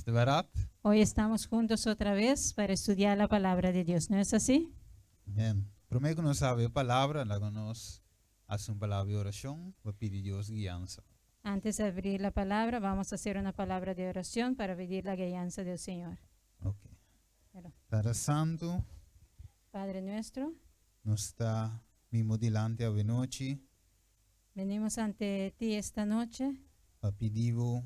mas, ta bèrdat? Hoy estamos juntos otra vez para estudiar la palabra de Dios, ¿no es así? Amèn. Promé ku nos habri e palabra, laga nos hasi un palabra di orashon pa pidi Dios guiansa. Antes de abrir la palabra, vamos a hacer una palabra de oración para pedir la guianza del Señor. Ok. Pero, Tata Santu, Padre nuestro, nos ta bin bo dilanti awenochi venimos ante ti esta noche pa pidi bo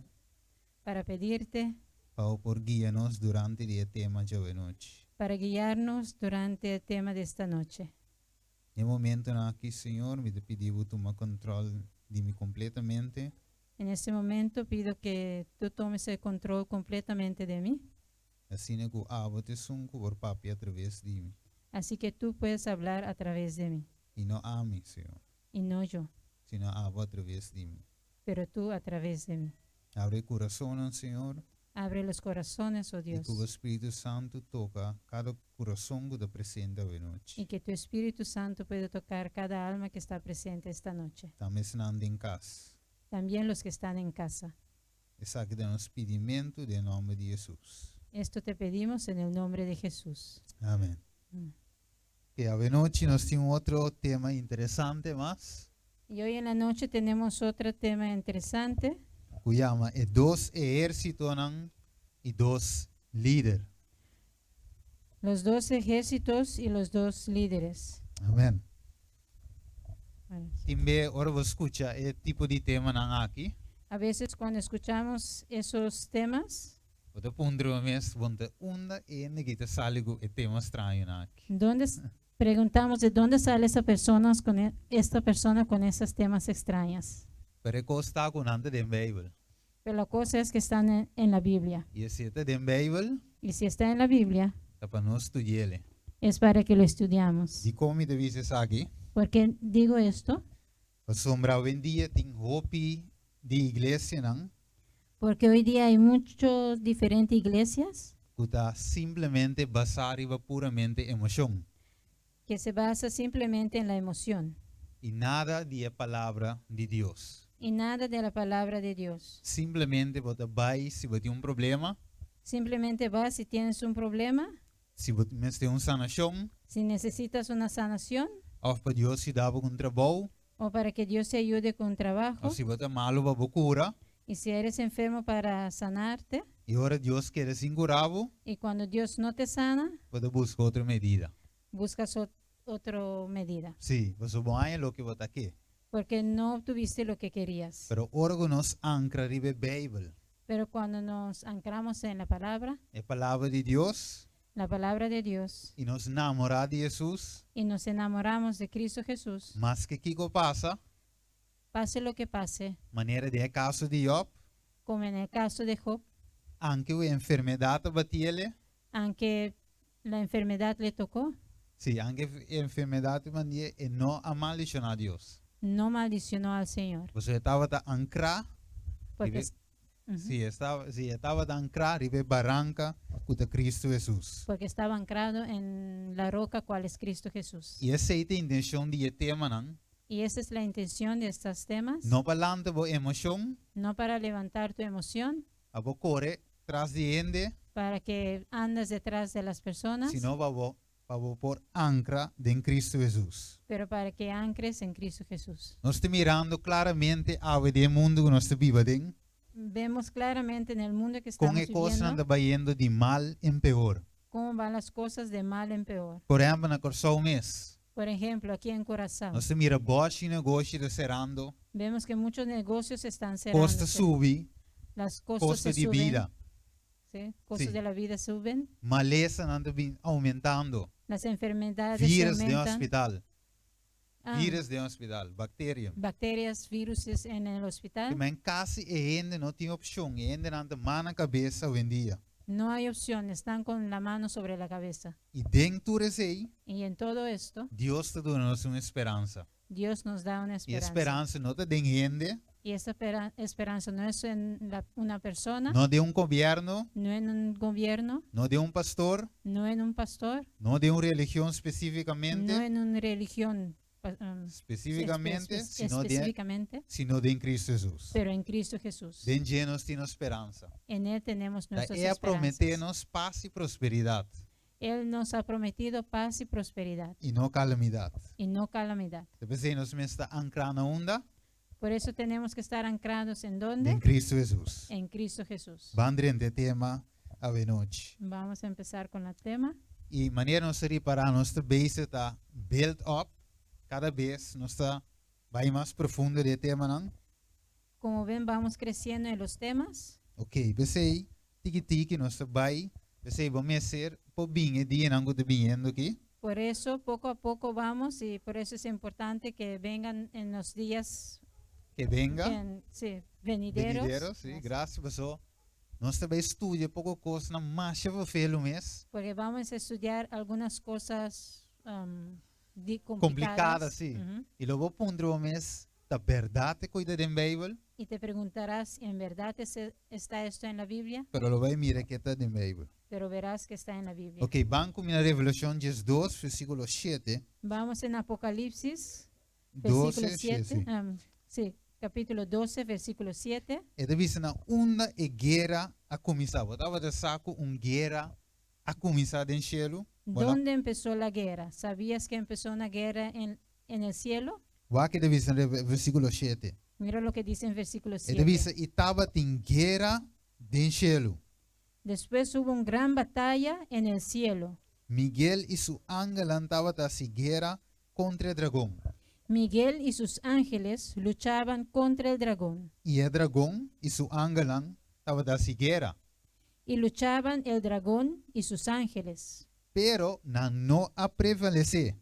para pedirte pa bo por guia nos durante di e tema djawenochi. para guiarnos durante el tema de esta noche. Den e momentonan aki, Señor, mi ta pidi bo tuma kòntròl di mi kompletamente. En este momento pido que tú tomes el control completamente de mí, Asina ku abo ta esun ku por papia atraves di mi. así que tú puedes hablar a través de mí I no ami, Señor, y no yo, sino abo atraves di mi. pero tú a través de mí. Habri kurasonnan, Señor, Abre los corazones, oh i Dios, ku bo Spiritu Santu toka kada kurason ku ta presente awenochi. y que tu Espíritu Santo pueda tocar cada alma que está presente esta noche, Tambe esnan den kas. también los que están en casa. Esaki ta nos pidimentu den nòmber di Hesus. Esto te pedimos en el nombre de Jesús. Amèn. Mm. I awenochi nos tin un otro tema interesante mas, Y hoy en la noche tenemos otro tema interesante ku yama e dos ehérsitonan i dos lider. Los dos ejércitos y los dos líderes. Amèn. Bueno, Tin be ora bo skucha e tipo di temanan aki, a veces cuando escuchamos esos temas, bo ta puntra bo mes, Bon ta unda e hende ki ta sali ku e tema strañonan aki? ¿dónde preguntamos de dónde sale esa persona con esta persona con esos temas extrañas? Pero e kos ta ku nan ta den Beibel. Pero la cosa es que están en la Biblia. I si e ta den Beibel, Y si está en la Biblia, ta pa nos studi'é. es para que lo estudiamos. Dikon mi ta bisa esaki? ¿Por qué digo esto? Pasobra awendia tin hopi di iglesianan Porque hoy día hay muchas diferentes iglesias ku ta simplemente basá riba puramente emoshon que se basa simplemente en la emoción i nada di e palabra di Dios. y nada de la palabra de Dios. Simplemente bo ta bai si bo tin un problema, Simplemente vas si tienes un problema, si bo mester un sanashon, si necesitas una sanación òf pa Dios yuda bo ku un trabou, o para que Dios te ayude con un trabajo, òf si bo ta malu pa bo kura, y si eres enfermo para sanarte, i ora Dios keda sin kura bo, y cuando Dios no te sana, bo ta buska otro medida. buscas otra medida. Sí, pasobra bo haña loke bo ta ke. Porque no obtuviste lo que querías. Pero ora ku nos ankra riba e Beibel, Pero cuando nos anclamos en la palabra, e palabra di Dios, la palabra de Dios, i nos namorá di Hesus, y nos enamoramos de Cristo Jesús, maske kiko pasa, pase lo que pase, manera den e kaso di Job, como en el caso de Job, anke ku e enfermedat a batiele, aunque la enfermedad le tocó, sí, anke e enfermedat a bandié, e no a maldishoná Dios. no maldicionó al Señor. Pasobra e tabata ankrá Porque riba Ujú. Sí, e estaba, sí, e tabata ankrá riba e baranka ku ta Kristu Hesus. Porque estaba anclado en la roca cual es Cristo Jesús. I esei ta e intenshon di e temanan. Y esa es la intención de estos temas. No pa lanta bo emoshon. No para levantar tu emoción. Pa bo kore tras di hende. Para que andes detrás de las personas. Sino pa bo pa bo por ankra den Kristu Hesus. Pero para que ancles en Cristo Jesús. Nos ta mirando klaramente awe den e mundu ku nos ta biba den. Vemos claramente en el mundo que Kon estamos e kosnan viviendo ta bayendo di mal en peor. cómo van las cosas de mal en peor. Por ehèmpel na Kòrsou mes. Por ejemplo, aquí en Curazao. Nos ta mira bòshi i negoshi ta serando. Vemos que muchos negocios están Kos ta cerrándose. subi. Las costos Kosto se di suben. bida. Sí, costos Sí. de la vida suben. Malesanan ta bin aumentando. Las enfermedades se Virus den aumentan. hospital. Ah, Virus den hospital, bacteria. bacterias, viruses en el hospital. Men kasi e hende no tin opshon. E hendenan ta man na kabes awendia. No hay opción, están con la mano sobre la cabeza. I den tur esei, Y en todo esto, Dios ta duna nos un speransa. Dios nos da una I e esperanza. speransa no ta den hende, Y esa esperanza no es en una persona, no den un gobièrnu, no en un gobierno, no den un pastor, no en un pastor, no den un religion no spesífikamente, en una religión sino Spesífikamente, sino den, específicamente, sino den Kristu Hesus. Pero en Cristo Jesús. Den dje nos tin speransa. En Él tenemos Ta nuestras E a prometé esperanzas. Nos pas i prosperidat Él nos ha prometido paz y prosperidad i no kalamidat. Y no calamidad. P'esei nos mester ta ankrá na unda? Por eso tenemos que estar anclados, ¿en dónde? Den Kristu Hesus. En Cristo Jesús. Ban drenta e tema awe nochi. Vamos a empezar con el tema. I manera nos ta ripará, nos ta bezig ta build up kada bes nos ta bai mas profundo den e temanan. Como ven, vamos creciendo en los temas. Ok, p'esei tiki tiki nos ta bai, p'esei bo mester por bin e dianan ku ta biniendo aki. Por eso poco a poco vamos y por eso es importante que vengan en los días Que venga. En, sí, venideros. Venideros, sí, gracias, pasó. Nos ta bai studia poko kosnan masha verfelu mes. Porque vamos a estudiar algunas cosas Komplikada, complicadas. Sí. Ujú. I lo bo puntra bo mes, ta bèrdat e kos ta den Beibel? Y te preguntarás, ¿en verdad está esto en la Biblia? Pero lo bai mira ku ta den Beibel. Pero verás que está en la Biblia. Ok, ban ku mi na Revelashon 12, versíkulo 7. Vamos en Apocalipsis, versículo 12, 7. sí. Sí, capítulo 12, versículo 7. E ta bisa na unda e guera a kuminsá. Bo tabata sa ku un guera a kuminsá den shelu? Voilà. ¿Dónde empezó la guerra? ¿Sabías que empezó una guerra en el cielo? Wak e ta bisa na versíkulo 7. Mira lo que dice en versículo E ta 7. bisa i tabatin guera den shelu. Después hubo una gran batalla en el cielo. Miguel i su angelnan tabata hasi guera kontra e dragon. Miguel y sus ángeles luchaban contra el dragón. I e dragon i su angelnan tabata hasi guera. Y luchaban el dragón y sus ángeles. Pero nan no a prevalesé.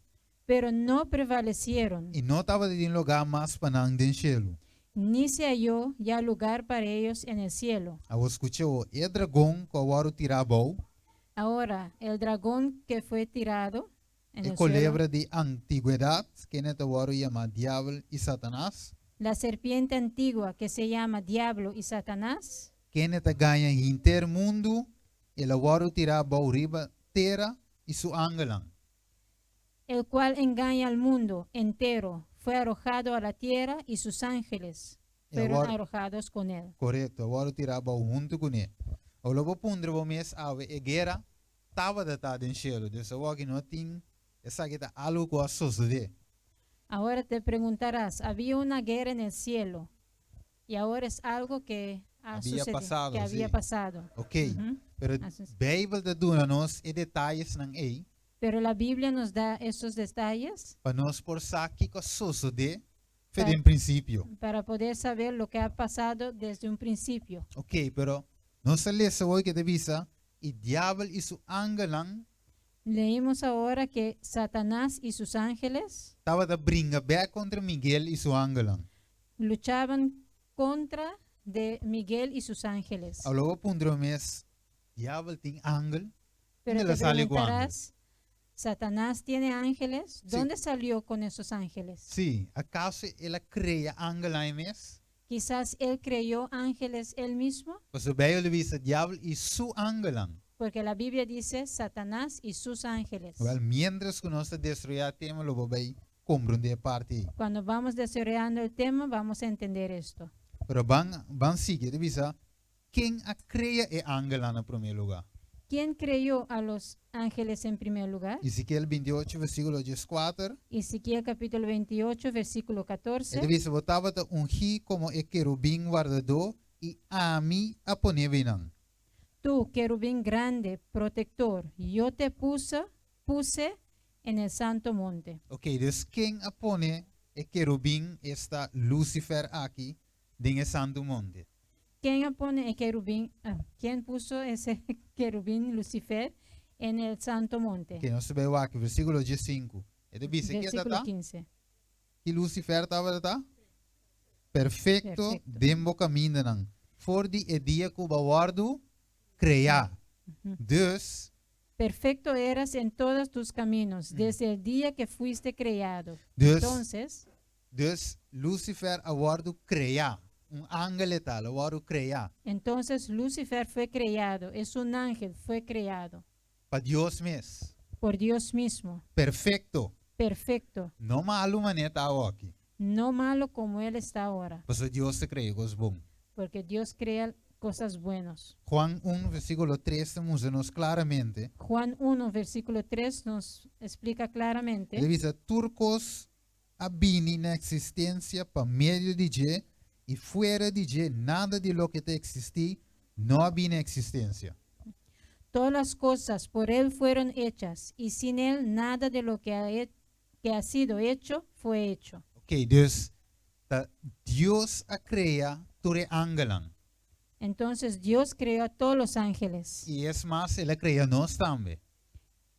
Pero no prevalecieron. I no tabatin lugá mas pa nan den shelu. Ni se halló ya lugar para ellos en el cielo. Awor skucha, e dragon ku a wòrdu tirá abou, Ahora, el dragón que fue tirado en e el suelo, kolebra di antigwedat, kende ta wòrdu yamá Diabel i Satanas, la serpiente antigua que se llama Diablo y Satanás, kende ta gaña henter mundu, el a wòrdu tirá abou riba tera i su angelnan. El cual engaña al mundo entero, fue arrojado a la tierra y sus ángeles E fueron awor, arrojados con él. Korekto, a wòrdu tirá abou huntu kuné. Awor lo bo puntra bo mes awe, e guera tabata ta den shelu, dus awor aki no tin esaki ta algu ku a sosodé. Ahora te preguntarás, había una guerra en el cielo y ahora es algo que ha Había sucedido, pasado, que había sí. pasado. Ok, Ujú. Pero Así es. Beibel ta duna nos e detayenan ei Pero la Biblia nos da esos detalles pa nos por sa kiko a sosodé for Pa- di prinsipio. Para poder saber lo que ha pasado desde un principio. Ok, pero nos a lesa awor ku ta bisa i diabel i su angelnan Leímos ahora que Satanás y sus ángeles tabata bringa bèk kontra Miguel i su angelnan. Luchaban contra de Miguel y sus ángeles. Awor lo bo puntra bo mes, diabel tin angel? Pero ¿Dónde te la sale con preguntarás, ¿Satanás tiene ángeles? Sí. ¿Dónde salió con esos ángeles? Sí, akaso el a krea angelnan e mes? Quizás él creyó ángeles él mismo, Pasobra Beibel ta bisa diabel i su angelnan. Porque la Biblia dice Satanás y sus ángeles. Wel, mientras ku nos ta desaroyá e tema, lo bo bai komprondé e parti ei. Cuando vamos desarrollando el tema, vamos a entender esto. Pero ban ban sigui, ta bisa, ken a krea e angelnan na promé lugá? ¿Quién creyó a los ángeles en primer lugar? Ezekiel 28, versíkulo 14. Ezequiel capítulo 28, versículo 14. E ta bisa, bo tabata ungí komo e kerubin wardadó i ami a pone bo einan. Tú, querubín grande, protector, yo te puse en el santo monte. Ok, dus ken a pone e kerubin, esta Lucifer aki, den e santu monte? ¿Quién pone el querubín? Ah, ¿quién puso ese querubín Lucifer en el santo monte? Ok, nos ta bai wak, versíkulo 15. E ta bisa, ke Versículo ta? 15. Ki Lucifer tabata? Perfekto Perfekto. Den bo kamindanan. For di e dia ku bo a wòrdu kreá. Dus, Perfecto eras en todos tus caminos, desde el día que fuiste creado. Dus, Entonces, dus Lucifer a wòrdu kreá. Un angel e ta, a wòrdu kreá. Entonces Lucifer fue creado, es un ángel, fue creado Pa Dios mes. Por Dios mismo. Perfekto. Perfecto. No malu manera e ta aki. No malo como él está ahora. Pasobra Dios ta krea kos bon. Porque Dios crea cosas buenas. Juan 1, versíkulo 3 ta mustra nos klaramente. Juan 1, versículo 3 nos explica claramente. E ta bisa tur kos a bini na eksistensia pa medio di dje, i fuera di dje nada di loke ta eksistí no a bini na eksistensia. Todas las cosas por Él fueron hechas, y sin Él nada de lo que ha sido hecho fue hecho. Ok, dus ta Dios a krea tur e angelnan. Entonces Dios creó a todos los ángeles. I es mas, el a krea nos tambe.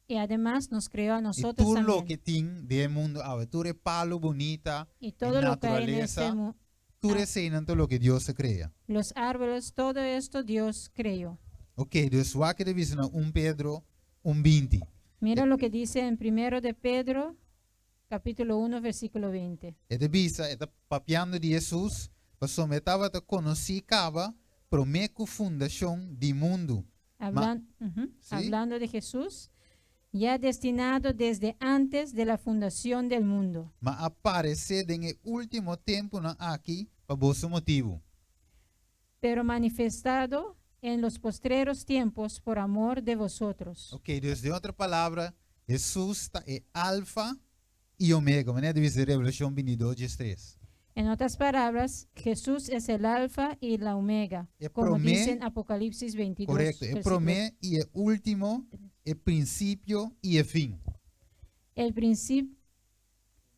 Y además nos creó a I nosotros tur también. loke tin den e mundu awe, tur e palu bunita, Y todo lo que hay en naturalesa, este mundo, tur eseinan ta loke Dios a krea. Los árboles, todo esto Dios creó. Ok, dus wak e ta bisa na 1 Pedro 1:20. Mira lo que dice en primero de Pedro, capítulo 1, versículo 20. E ta bisa, e ta papiando di Hesus, pasobra e tabata konosí kaba promé ku fundashon di mundu. Ujú, ¿Sí? Hablando de Jesús, ya destinado desde antes de la fundación del mundo, Ma a aparesé den e último tempunan aki pa boso motibu. Pero manifestado en los postreros tiempos por amor de vosotros. Ok, dus den otro palabra, Hesus ta e Alfa i Omega, manera ta bisa den Revelashon 22, 13. En otras palabras, Jesús es el alfa y la omega, E como promé, dice en Apocalipsis 22. Korekto, e promé i e último, e prinsipio i e fin. El principio,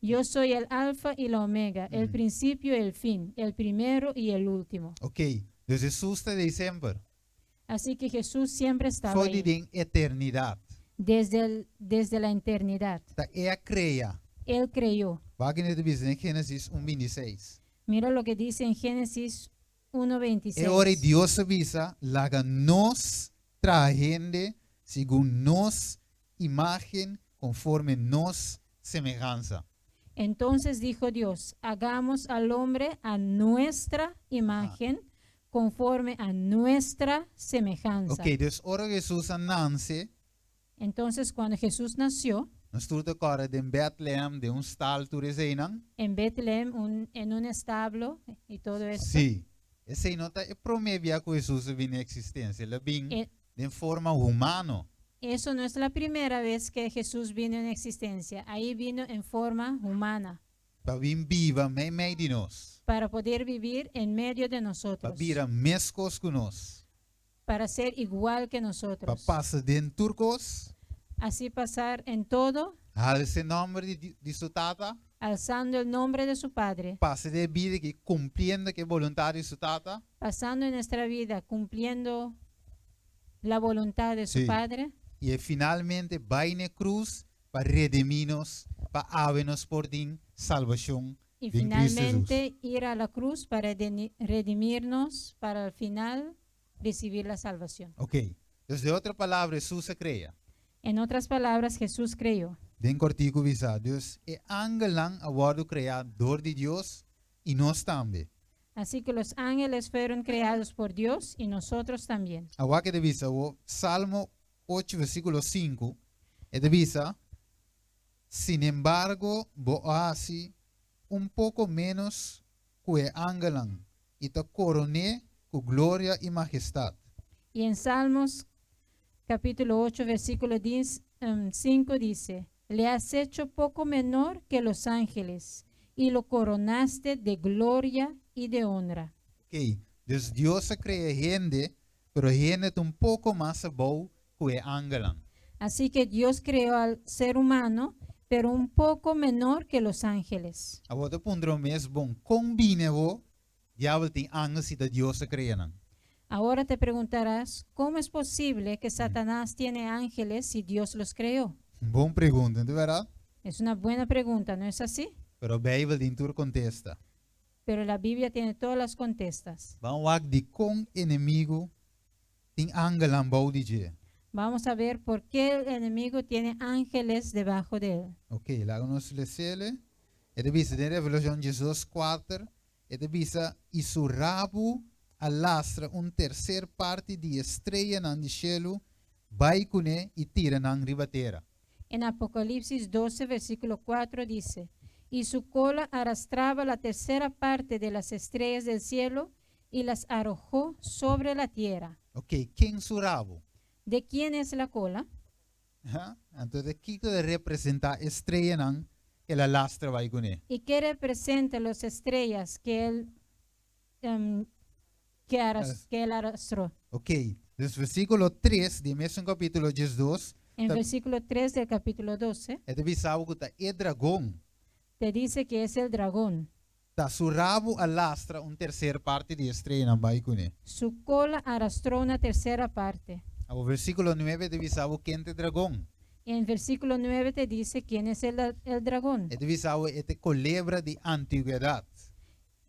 yo soy el alfa y la omega, el principio y el fin, el primero y el último. Ok, dus Hesus ta ei semper. Así que Jesús siempre estaba For di ahí, den eternidat. desde la eternidad. Ta E a krea. Él creyó. Wak kiko e ta bisa den Génesis 1:26. Mira lo que dice en Génesis E ora 1.26. Dios a bisa, laga nos traha hende segun nos imágen, konforme nos semehansa. Entonces dijo Dios: "Hagamos al hombre a nuestra imagen, conforme a nuestra semejanza". Ok, dus ora Hesus a nase, Entonces cuando Jesús nació nos tur ta kòrda den Bethlehem, den un stal tur eseinan. En Betlehem, en un establo y todo esto, Sí. Esei no ta e promé bia ku Hesus a bini na eksistensia. El a bin den forma humano. Eso no es la primera vez que Jesús vino en existencia. Ahí vino en forma humana Pa bin biba meimei di nos. Para poder vivir en medio de Pa nosotros, bira meskos ku nos. Para ser igual que Pa nosotros. pasa den tur kos. Así pasar en todo, Halsa nòmber di, di su tata. Alzando el nombre de su Padre, Pasa den bida aki kumpliendo ku e boluntat di su tata. Pasando en nuestra vida cumpliendo la voluntad de su Padre. I finalmente bai na krus pa redimí nos, pa awe nos por tin salbashon Y den Kristu Hesus. finalmente ir a la cruz para redimirnos, para al final recibir la salvación. Ok. Dus den otro palabra, Hesus a krea. En otras palabras, Jesús creyó. Den kòrtiku bisá. Dus e angelnan a wòrdu kreá dor di Dios i nos tambe. Así que los ángeles fueron creados por Dios y nosotros también. Awor kiko e ta bisa, o Salmo 8, versíkulo 5, e ta bisa, sin embargo, bo a hasi un poko ménos ku e angelnan, i ta koron'é ku gloria i mahestat. Y en Salmos capítulo 8, versículo 10, 5 dice: "Le has hecho poco menor que los ángeles y lo coronaste de gloria y de honra". Ok, dus Dios a krea hende, pero hende ta un poko mas abou ku e angelnan. Así que Dios creó al ser humano, pero un poco menor que los ángeles. Awor bo ta puntra bo mes bon, kon bini e diabel tin angel si ta Dios a krea nan? Ahora te preguntarás, ¿cómo es posible que Satanás tiene ángeles si Dios los creó? Bon pregunta, no ta bèrdat? Es una buena pregunta, ¿no es así? Pero Beibel tin tur kontesta. Pero la Biblia tiene todas las contestas. Ban wak dikon enemigu tin angelnan bou di dje. Vamos a ver por qué el enemigo tiene ángeles debajo de él. Ok, laga nos les'é. E ta bisa den Revelashon 12:4, e ta bisa, i su rabu a lastra un terser parti di e streanan di shelu, bai kuné i tira nan riba tera. En Apocalipsis 12, versículo 4 dice: "Y su cola arrastraba la tercera parte de las estrellas del cielo y las arrojó sobre la tierra". Ok, ken su rabo? ¿De quién es la cola? Ha? Anto, kiko ta representá streanan ku el a lastra bai kuné? ¿Y qué representa las estrellas que él arrastró? Ok, dus versíkulo 3 di mesun kapítulo 12, En versículo 3 del capítulo 12, e ta bisa ku ta e dragon. Te dice que es el dragón. Ta su rabo a lastra un terser parti di streanan bai kuné. Su cola arrastró una tercera parte. E versíkulo 9 ta bisa ken ta e dragon. En versículo 9 te dice quién es el dragón. E ta bisa e ta kolebra di antigwedat.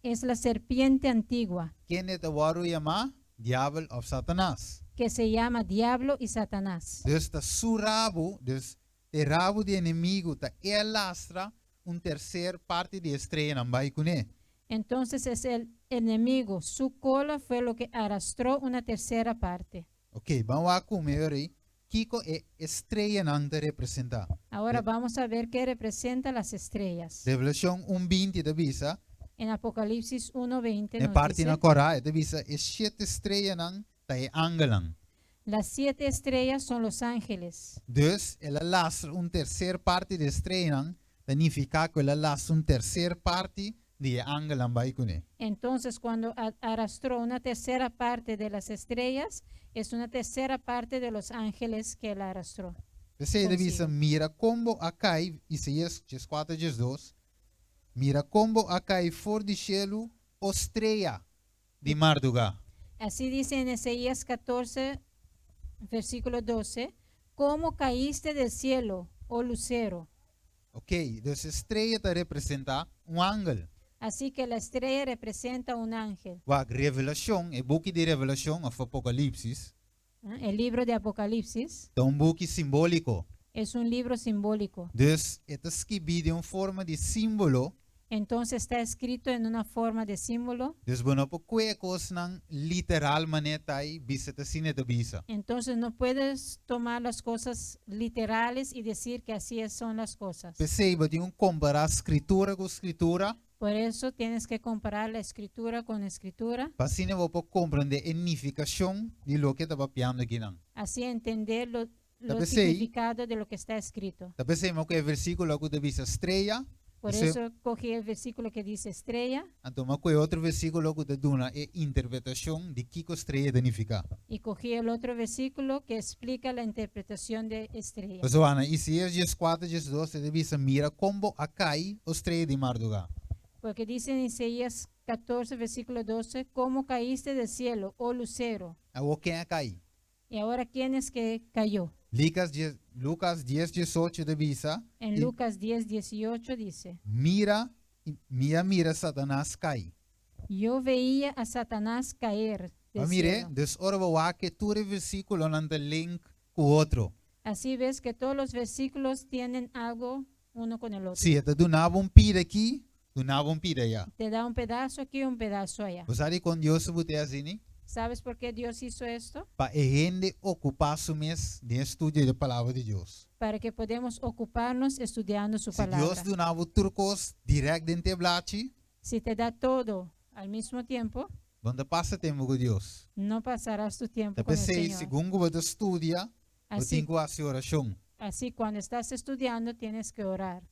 Es la serpiente antigua, Ken ta wòrdu yamá Diabel òf Satanas. Que se llama Diablo y Satanás. Dus ta su rabo, dus e rabo di enemigu ta e a lastra un terser parti di streanan bai kuné. Entonces es el enemigo. Su cola fue lo que arrastró una tercera parte. Ok, ban ku mi ei. Kiko e streanan ta representá? Ahora vamos a ver qué representa las estrellas. Revelashon 1:20 ta bisa, En Apocalipsis 1:20 e nos parti dice, na kòrá, e ta bisa e shete streanan ta e angelnan. Las siete estrellas son los ángeles. Dus el a lastra un terser parti di streanan, ta nifiká ku el a lastra un terser parti di angelnan bai kuné. Entonces, cuando arrastró una tercera parte de las estrellas, es una tercera parte de los ángeles que él arrastró P'esei ta bisa consigo. Mira kon bo a kai, Isaías 4, 2, mira kon bo a kai for di shelu, o strea di mardugá. Así dice en Isaías 14, versículo 12: "¿Cómo caíste del cielo, oh lucero?" Ok, dus strea ta representá un angel. Así que la estrella representa un ángel. Wak, Revelashon, e buki di Revelashon, òf Apokalipsis, ¿Eh? El libro de Apocalipsis ta un buki simbóliko. Es un libro simbólico. Dus e ta skibí den un forma di símbolo. Entonces está escrito en una forma de símbolo. Dus bo no por kue kosnan literal manera ta i bisa ta asina ta bisa. Entonces no puedes tomar las cosas literales y decir que así son las cosas. P'esei, bo tin ku kompará skritura ku skritura, Por eso tienes que comparar la escritura con escritura, pa asina bo por komprondé e nifikashon di loke ta papiando akinan. Así entender lo P'esei, significado de lo que está escrito. Ta p'esei mi a kue versíkulo ku ta bisa strea, Por eso cogí el versículo que dice estrella anto m'a kue otro versíkulo ku ta duna e interpretashon di kiko strea ta nifiká. Y cogí el otro versículo que explica la interpretación de estrella. Pues ana, Isaías 4, 2, ta bisa mira kon bo a kai, o strea di mardugá. Porque dice en Isaías 14, versículo 12: "¿Cómo caíste del cielo, oh lucero?" Awor ken a kai? Y ahora, ¿quién es que cayó? Lucas 10, 18 ta bisa, En Lucas 10, 18 dice: Mira, mira, mira Satanas kai. "Yo veía a Satanás caer del Ma mira, cielo". dus ora bo wak tur e versíkulonan ta link ku otro. Así ves que todos los versículos tienen algo uno con el otro. Si, e ta duna un pida aki, duna un pida aya. Te da un pedazo aquí y un pedazo allá. Bo sa dikon Dios a buta asina, ne? ¿Sabes por qué Dios hizo esto? Pa hende okupá su mes den estudio di palabra di Dios. Para que podamos ocuparnos estudiando su Si palabra. Dios duna tur kos dirèkt den e blachi, Si te da todo al mismo tiempo, bo no ta pasa tempu ku Dios. No pasarás tu tiempo con el P'esei, Señor. segun bo ta studia, bo tin ku hasi orashon. Así cuando estás estudiando tienes que orar.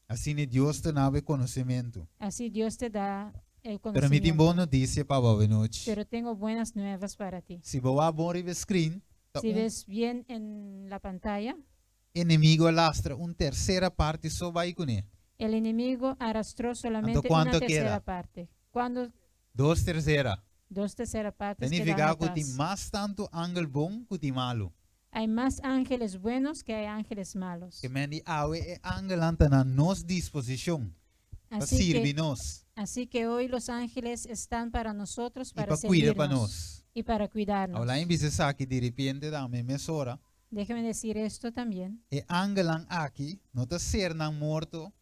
Asina Dios ta duna konosementu. Así Dios te da el Pero mi tin conocimiento. bon notisia pa bo anochi. Pero tengo buenas nuevas para ti. Si bo wak bon riba screen, ta Si un ves bien en la pantalla, enemigu a lastra un tersera parti so bai kuné. El enemigo arrastró solamente una ¿Kuantu tercera keda? Parte. Cuando Dos tersera. Dos terceras partes quedan Signifiká ku tin atrás. Mas tantu angel bon ku tin malu. Hay más ángeles buenos que hay ángeles malos. Ke men awe e angelnan ta na nos disposishon. Pa sirbi nos. Así que hoy los ángeles están para nosotros, I para pa kuida pa servirnos nos. Y para cuidarnos. Laga mi bisa aki di repente tambe mesora. Déjeme decir esto también. E angelnan aki no ta sernan morto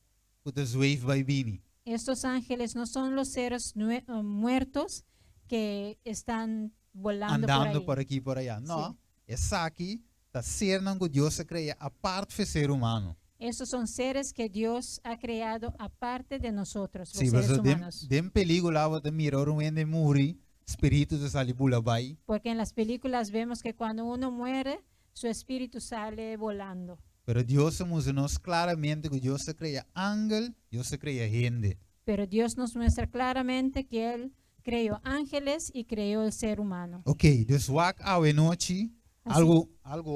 ku ta zweef bai bini. Estos ángeles no son los seres muertos que están volando por Andando ahí. por aki por aya. No, esaki Ta sernan ku Dios a krea apart for di ser humano. Esos son seres que Dios ha creado aparte de nosotros, los Sí, seres paso den, humanos. Den pelíkula bo ta mira ora un hende muri, spiritu ta sali bula bai. Porque en las películas vemos que cuando uno muere, su espíritu sale volando. Pero Dios a mustra nos klaramente ku Dios a krea angel, Dios a krea hende. Pero Dios nos muestra claramente que Él creó ángeles y creó el ser humano. Ok, dus wak awe nochi, algu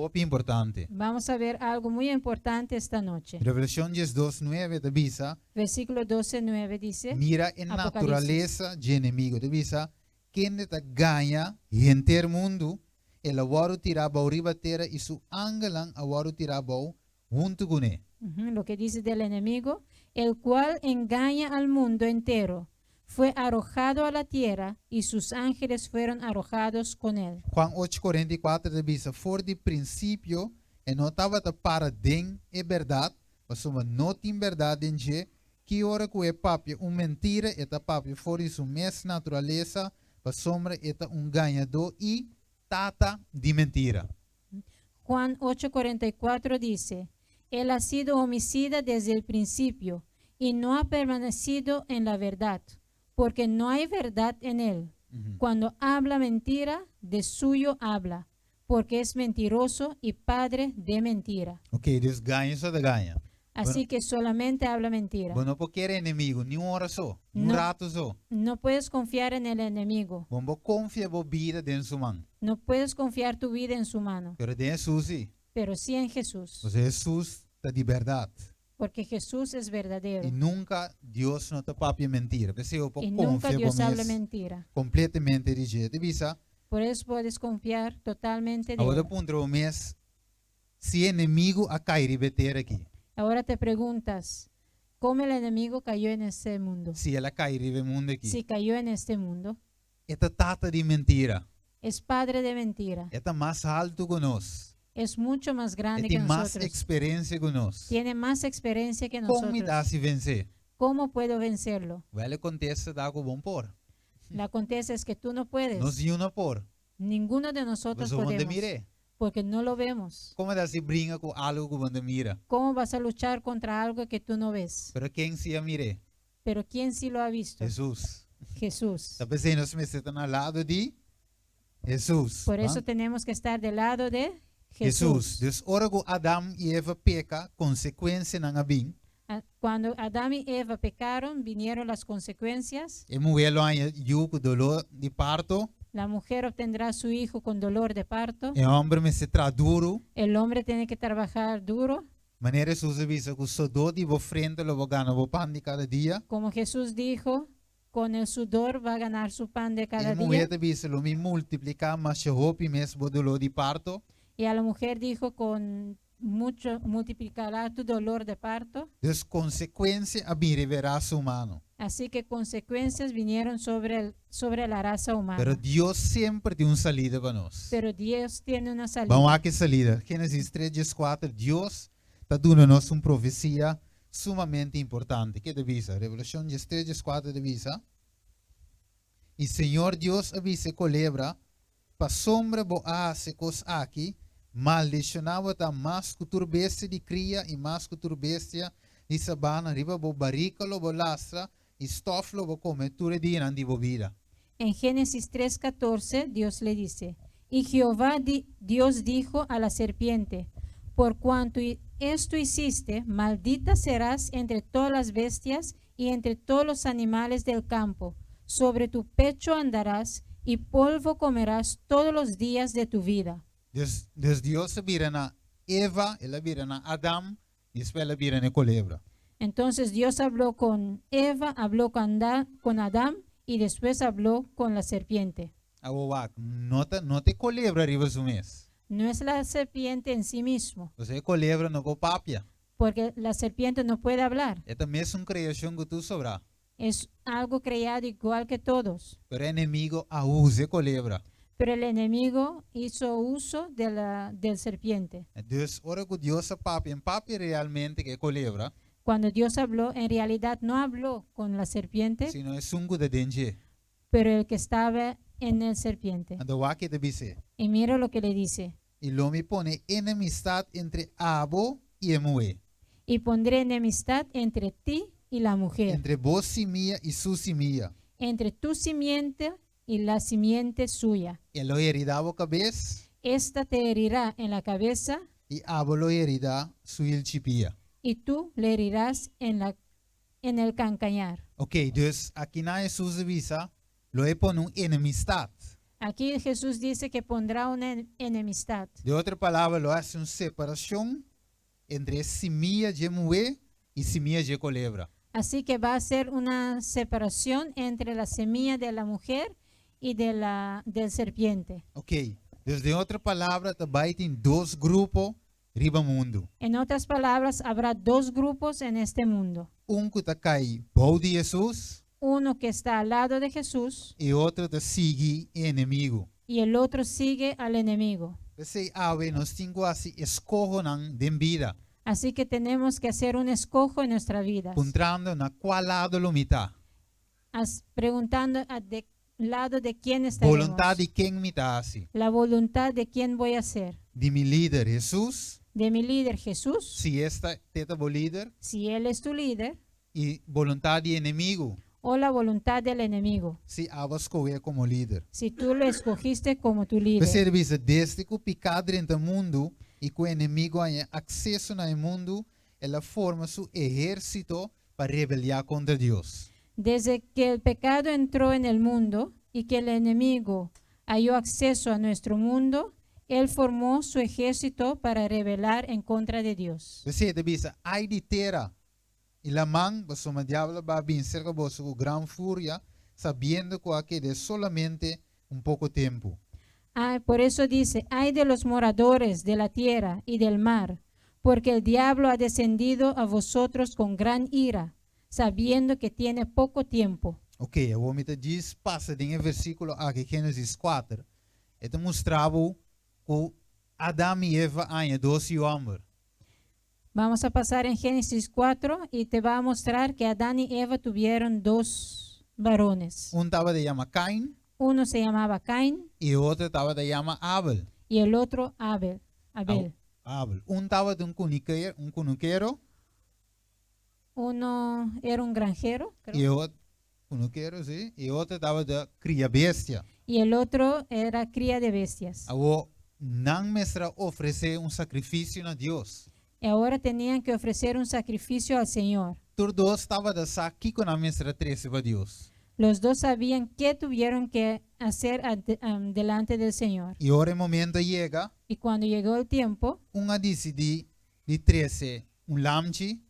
hopi importante. Vamos a ver algo muy importante esta noche. Revelashon 12:9 ta bisa, Versículo 12:9 dice, mira e Apocalipsis. naturalesa di enemigu. Ta bisa, kende ta gaña henter mundu, el a wòrdu tirá abou riba tera i su angelnan a wòrdu tirá abou huntu kuné. Ujú, lo que dice del enemigo, el cual engaña al mundo entero, fue arrojado a la tierra y sus ángeles fueron arrojados con él. Juan 8:44 ta bisa, for di prinsipio, e no tabata para den e bèrdat, pasobra no tin bèrdat den dje, ki ora ku e papia un mentira, e ta papia for di su mes naturalesa, pasobra e ta un gañadó i tata di mentira. Juan 8:44 dice: Él ha sido homicida desde el principio y no ha permanecido en la verdad, porque no hay verdad en él. Cuando habla mentira, de suyo habla, porque es mentiroso y padre de mentira. Ok, dus gaña so ta gaña. Así que solamente habla mentira. Bo no por kere enemigu, ni un ora so, ni un No. ratu so. No puedes confiar en el enemigo. Bo no por konfia bo bida den su man. No puedes confiar tu vida en su mano, Pero den Hesus sí. pero sí en Jesús, Pasobra Hesus ta di bèrdat. Porque Jesús es verdadero. I nunka Dios no ta papia mentira. P'esei bo por Y nunca konfia Dios habla bo mes mentira. kompletamente di dje. Ta bisa, Por eso puedes confiar totalmente de awor él. puntra bo mes si enemigu a kai riba tera aki. Ahora te preguntas, ¿cómo el enemigo cayó en este mundo? Si el a kai riba mundu aki. Si cayó en este mundo, E ta tata di mentira. Es padre de mentira. E ta mas haltu ku nos. Es mucho más E grande que tin mas nosotros. eksperensia ku nos. Tiene más experiencia que Kon mi nosotros. ta hasi vens'é? ¿Cómo puedo vencerlo? Wèl, e kontesta ta ku bo no por. La contesta es que tú no puedes. Nos niun no por. Ninguno de nosotros Pasobra bo no ta podemos. mir'é. Porque no lo vemos. Kon bo ta hasi bringa ku algu ku bo no ta mira? ¿Cómo vas a luchar contra algo que tú no ves? Pero ken sí a mir'é? Pero ¿quién sí lo ha visto? Hesus. Jesús. Ta p'esei nos mester ta na lado di Hesus. Por eso ¿Va? tenemos que estar del lado de Hesus. Jesús. Dus ora ku Adam i Eva peka, konsekuensianan a bin. Ah, cuando Adán y Eva pecaron, vinieron las consecuencias. E muhé lo haña yu ku doló di parto. La mujer obtendrá su hijo con dolor de parto. E hòmber mester traha duru. El hombre tiene que trabajar duro. Manera Hesus a bisa ku sodó di bo frente lo bo gana bo pan di kada dia. Como Jesús dijo, con el sudor va a ganar su pan de cada E muhé día. ta bisa lo mi multipliká masha hopi mes bo doló di parto. Y a la mujer dijo, con mucho multiplicará tu dolor de parto. Dus konsekuensia a bin riba rasa humano. Así que consecuencias vinieron sobre la raza humana. Pero Dios semper tin un salida pa nos. Pero Dios tiene una salida. Ban wak e salida. Génesis 3, 4. Dios ta duna nos un profesia sumamente importante. Kiko e ta bisa? Revelashon 3, 4 ta bisa. I Señor Dios a bisa e kolebra, pasobra bo a hasi e kos aki, maldishoná bo ta mas ku tur bestia di kria i mas ku tur bestia di sabana, riba bo barika lo bo lastra i stòf lo bo kome tur e dianan di bo bida. En Génesis 3:14, Dios le dice: Y Jehová Dios dijo a la serpiente: Por cuanto esto hiciste, maldita serás entre todas las bestias y entre todos los animales del campo. Sobre tu pecho andarás y polvo comerás todos los días de tu vida. Dus Dios a bira na Eva, el a bira na Adam, i despues el a bira na kolebra. Entonces Dios habló con Eva, habló con Adán y después habló con la serpiente. Awor wak, no ta no ta e kolebra riba su mes. No es la serpiente en sí mismo, Pasobra e kolebra no por papia. Porque la serpiente no puede hablar. E ta mesun kreashon ku tur sobrá. Es algo creado igual que todos. Pero e enemigu a usa e kolebra. Pero el enemigo hizo uso del serpiente. Dus ora ku Dios a papia, e n' papia realmente ku e kolebra, Cuando Dios habló, en realidad no habló con la serpiente, sino esun ku ta den dje. Pero el que estaba en el serpiente. Anto wak kiko e ta bis'é. Y mira lo que le dice. I lo mi pone enemistat entre abo i e muhé. Y pondré enemistad entre ti y la mujer, Entre bo simia i su simia. Entre tu simiente y la simiente suya. E lo heridá bo kabes. Esta te herirá en la cabeza. I abo lo heridá su hilchi pia. Y tú le herirás en el calcañar. Ok, dus akinan Hesus a bisa, lo e pone un enemistat. Aquí Jesús dice que pondrá una enemistad. Den otro palabra, lo hasi un separashon entre simia di muhé i simia di kolebra. Así que va a ser una separación entre la semilla de la mujer y del serpiente. Ok, dus den otro palabra, tambe tin dos grupo riba mundu. En otras palabras, habrá dos grupos en este mundo. Un ku ta kai bou di Hesus Uno que está al lado de Jesús i otro ta sigui enemigu. Y el otro sigue al enemigo. P'esei awe nos tin ku hasi eskohonan den bida. Así que tenemos que hacer un escojo en nuestra vida. Puntrando na kua lado lo mi ta. Preguntando a de lado de quién estaremos. Boluntat di ken mi ta hasi. La voluntad de quién voy a hacer. Di mi lider Hesus, De mi líder Jesús, si e ta bo lider, si él es tu líder, i boluntat di enemigu, o la voluntad del enemigo, si abo a skohe komo lider. Si tú lo escogiste como tu líder. P'esei desde ku piká a drenta mundu i ku enemigu a haña akseso na mundu, el a forma su ehérsito pa rebeliá kontra Dios. Desde que el pecado entró en el mundo y que el enemigo halló acceso a nuestro mundo, él formó su ejército para rebelar en contra de Dios. P'esei ta bisa, ai di tera i laman, pasobra diabel a baha bin serka boso ku gran furia, sabiendo ku a keda solamente un poko tempu. Ah, por eso dice: "Ay de los moradores de la tierra y del mar, porque el diablo ha descendido a vosotros con gran ira, sabiendo que tiene poco tiempo". Ok, awor mi ta djis pasa den e versíkulo aki, Génesis 4. E ta mustra ku Adam i Eva a haña dos yu hòmber. Vamos a pasar en Génesis 4 y te va a mostrar que Adán y Eva tuvieron dos varones. Un tabata yama Cain Uno se llamaba Caín i otro tabata yama Abel. Y el otro Abel. Abel. Abel. Un tabata un kunukero Uno era un granjero, creo, i otro kunukero, sí, i otro tabata kria bestia. Y el otro era cría de bestias. Awor nan mester a ofresé un sakrifisio na Dios. Y ahora tenían que ofrecer un sacrificio al Señor. Tur dos tabata sa kiko nan mester a trese pa Dios. Los dos sabían qué tuvieron que hacer delante del Señor. I ora e momento a yega, Y cuando llegó el tiempo, un a disidí di trese un lamchi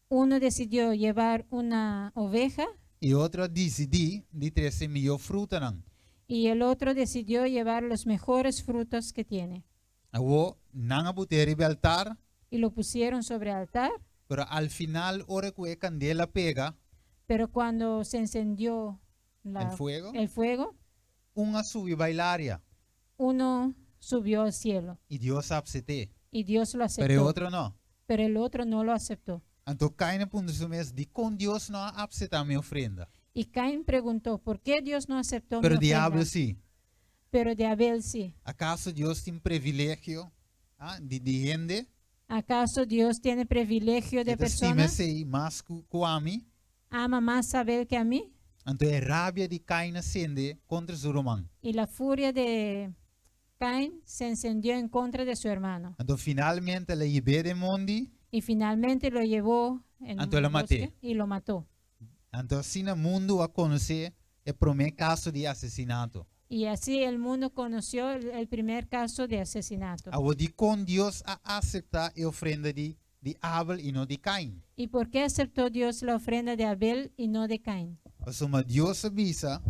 uno decidió llevar una oveja i otro a disidí di trese mihó frutanan. Y el otro decidió llevar los mejores frutos que tiene. Awor nan a bot'é riba altar, Y lo pusieron sobre el altar, pero al final, ora ku e kandela pega, pero cuando se encendió el fuego, el fuego, un a subi bai laria uno subió al cielo i Dios a asept'é. Y Dios lo aceptó, Pero e otro no. Pero el otro no lo aceptó. Anto Cain a puntra su mes, dikon Dios no a aseptá mi ofrenda? Y Caín preguntó: "¿Por qué Dios no aceptó mi Pero ofrenda?" diabel sí. Pero de Abel sí. Akaso Dios tin privilegio di hende? ¿Acaso Dios tiene privilegio de E ta stima personas? esei mas ku ami? ¿Ama más a Abel que a mí? Anto e rabia di Cain a sende kontra su ruman. Y la furia de Caín se encendió en contra de su hermano. Anto finalmente el a hib'é den mondi, Y finalmente lo llevó en Anto un el a mat'é. bosque y lo mató. Anto asina mundu a konosé e promé kaso di asesinato. Y así el mundo conoció el primer caso de asesinato. Awor dikon Dios a aseptá e ofrenda di Abel i no di Cain? ¿Y por qué aceptó Dios la ofrenda de Abel y no de Caín? Pasobra Dios a bisa,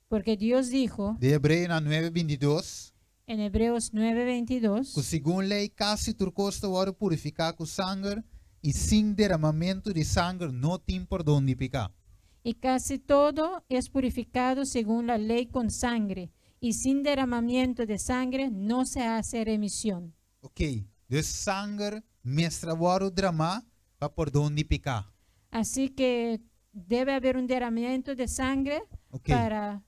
Porque Dios dijo den Hebreonan 9:22, en Hebreos ku 9:22 segun lei kasi tur kos ta wòrdu purifiká ku sanger i sin derramamentu di sanger no tin pordon di piká. Y casi todo es purificado según la ley con sangre, y sin derramamiento de sangre no se hace remisión. Ok, dus sanger mester wòrdu dramá pa pordon di piká. Así que debe haber un derramamiento de sangre Ok, para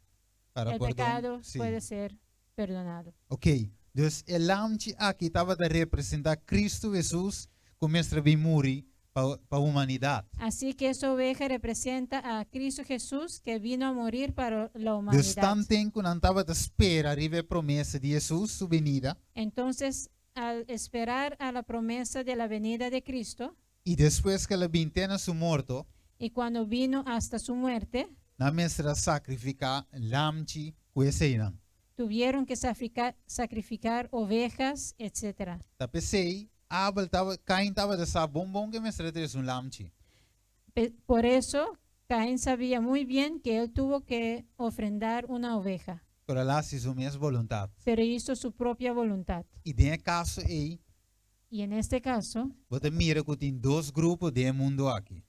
para el pordon. pecado Sí. puede ser perdonado. Ok, Dus e lamchi aki tabata representá Kristu Hesus ku mester bin muri pa humanidat. Así que esa oveja representa a Cristo Jesús, que vino a morir para la Dus humanidad. Tanten ku nan tabata spera riba e promesa di Hesus su benida, Entonces, al esperar a la promesa de la venida de Cristo, i despues ku el a bin te na su morto, y cuando vino hasta su muerte, nan mester a sakrifiká lamchi ku eseinan. Tuvieron que sacrificar ovejas, etc. Ta p'esei, Abel taba, Kain tabata sa bon bon ku e mester a trese un lamchi. Por eso, Caín sabía muy bien que él tuvo que ofrendar una oveja, Pero el a hasi su mes boluntat. Pero hizo su propia voluntad. I den e kaso ei, Y en este caso, bo ta mira ku tin dos grupo den e mundu aki.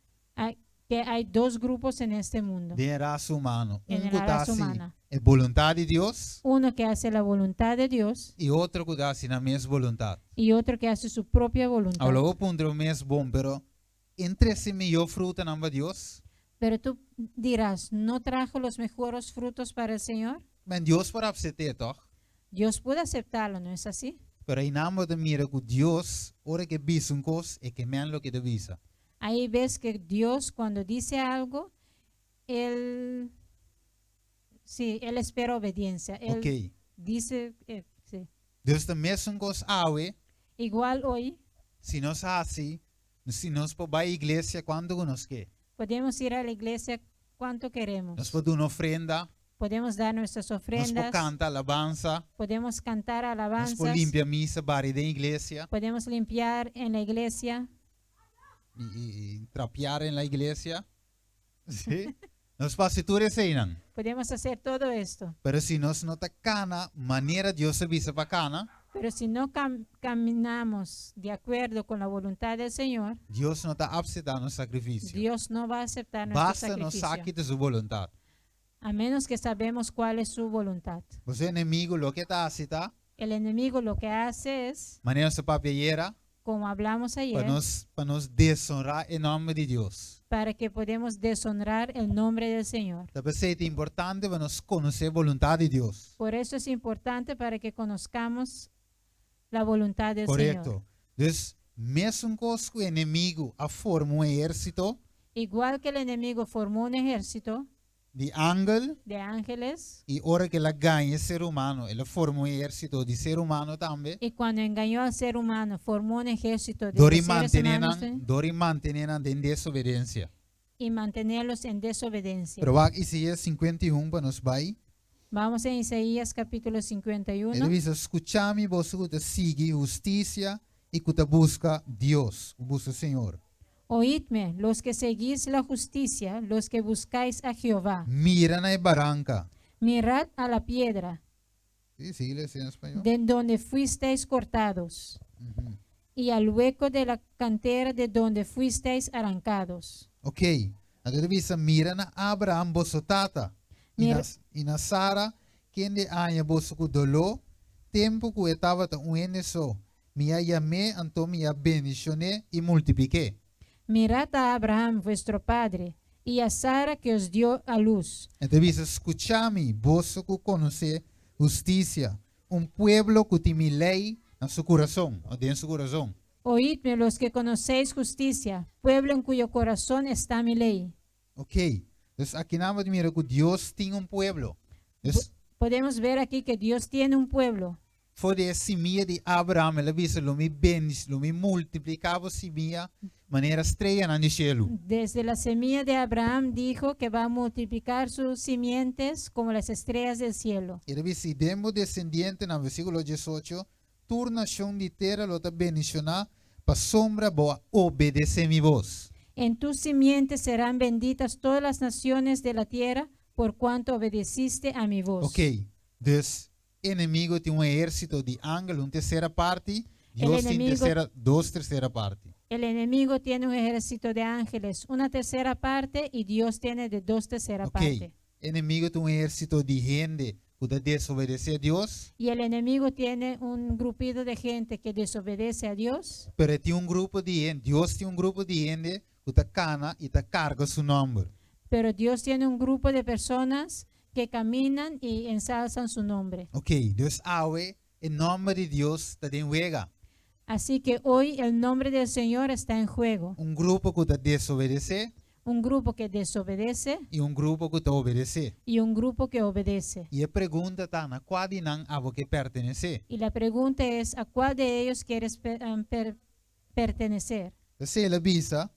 Que hay dos grupos en este mundo, Den e rasa humano. En Un la ku ta raza hasi humana. E boluntat di Dios Uno que hace la voluntad de Dios i otro ku ta hasi nan mes boluntat. Y otro que hace su propia voluntad. Awor bo puntra bo mes, Bon, pero e n' trese mihó frutanan pa Dios? Pero tú dirás: ¿No trajo los mejores frutos para el Señor? Men Dios por apsept'é, tòg? Dios puede aceptarlo, ¿no es así? Pero einan bo ta mira ku Dios, ora ku e bisa un kos, e ke men loke e ta bisa. Ahí ves que Dios, cuando dice algo, Él, sí, Él espera obediencia. Él dice, sí. Dios ta mesun kos awe. Igual hoy. Si nos hasi, si nos por bai iglesia kuantu ku nos ke. Podemos ir a la iglesia cuanto queremos. Nos por duna ofrenda. Podemos dar nuestras Nos por ofrendas. kanta alabansa. Podemos cantar Nos por alabanzas. limpia misa, bari den iglesia. Podemos limpiar en la iglesia. I trapear en la iglesia. Sí. Nos por hasi tur eseinan. Podemos hacer todo esto. Pero si nos no ta kana manera Dios a bisa pa kana, Pero si no caminamos de acuerdo con la voluntad del Señor, Dios no ta apseptá nos sakrifisio. Dios no va a aceptar nuestro Basta nos sacrificio. sa ki ta su boluntat. A menos que sabemos cuál es su voluntad. Bo enemigu loke e ta hasi ta, El enemigo lo que hace es, manera nos a papia ayera, como hablamos pa ayer, nos pa nos deshonrá e nòmber di Dios. Para que podemos deshonrar el nombre del Señor. Ta p'esei ta importante pa nos konosé boluntat di Dios. Por eso es importante para que conozcamos la voluntad del Señor. Korekto. Dus, mesun kos ku enemigu a forma un ehérsito Igual que el enemigo formó un ejército di angel de ángeles i ora ku el a gaña e ser humano, el a forma un ehérsito di ser humano tambe. Y cuando engañó al ser humano, formó un ejército de Dor i seres mantené humanos nan, dor i mantené nan den desobedensia. Y mantenerlos en desobediencia. Pero wak Isaías 51 pa nos bai. Vamos en Isaías capítulo 51. E ta bisa, Skucha mi boso ku ta sigui hustisia i ku ta buska Dios, ku buska Señor. Oídme, los que seguís la justicia, los que buscáis a Jehová. Mira na e baranka. Mirad a la piedra, Sí, sigui lesa en spañó. De donde fuisteis cortados, y al hueco de la cantera de donde fuisteis arrancados. Ok. Anto e ta bisa, Mira na Abraham boso tata, i na, Mira. i na Sara, kende a haña boso ku doló, tempu ku e tabata un hende so. Mi a yam'é, anto mi a bendishon'é i multiplik'é. Mirad a Abraham vuestro padre, y a Sara que os dio a luz. E ta bisa, Skucha mi, boso ku konosé hustisia, un pueblo ku tin mi lei na su kurason, o den su kurason. Oídme los que conocéis justicia, pueblo en cuyo corazón está mi ley. Ok, dus aki nan bo ta mira ku Dios tin un pueblo. Dus Podemos ver aquí que Dios tiene un pueblo. For di e simia di Abraham, el a bisa, Lo mi bendis, lo mi multipliká bo simia manera streanan di shelu. Desde la semilla de Abraham dijo que va a multiplicar sus simientes como las estrellas del cielo. El a bisa, I den bo desendientenan, versíkulo diesocho, tur nashon di tera lo ta bendishoná pasobra bo a obedesé mi bos. En tus simientes serán benditas todas las naciones de la tierra por cuanto obedeciste a mi voz. Ok, dus enemigo tin un ehérsito di angel, un tersera parti, El Dios tin enemigo- tersera, dos tersera parti. El enemigo tiene un ejército de ángeles, una tercera parte, y Dios tiene de dos tercera Ok, parte. enemigo tin un ehérsito di hende ku ta desobedesé Dios, Y el enemigo tiene un grupito de gente que desobedece a Dios, pero e tin un grupo di hende, Dios tin un grupo di hende ku ta kana i ta karga su nòmber. Pero Dios tiene un grupo de personas que caminan y ensalzan su nombre. Ok, dus awe e nòmber di Dios ta den wega. Así que hoy el nombre del Señor está en juego. Un grupo ku ta desobedesé Un grupo que desobedece i un grupo ku ta obedesé. Y un grupo que obedece. I e pregunta ta na kua di nan abo ke pertenesé. Y la pregunta es, ¿a cuál de ellos quieres pertenecer? P'esei el a bisa,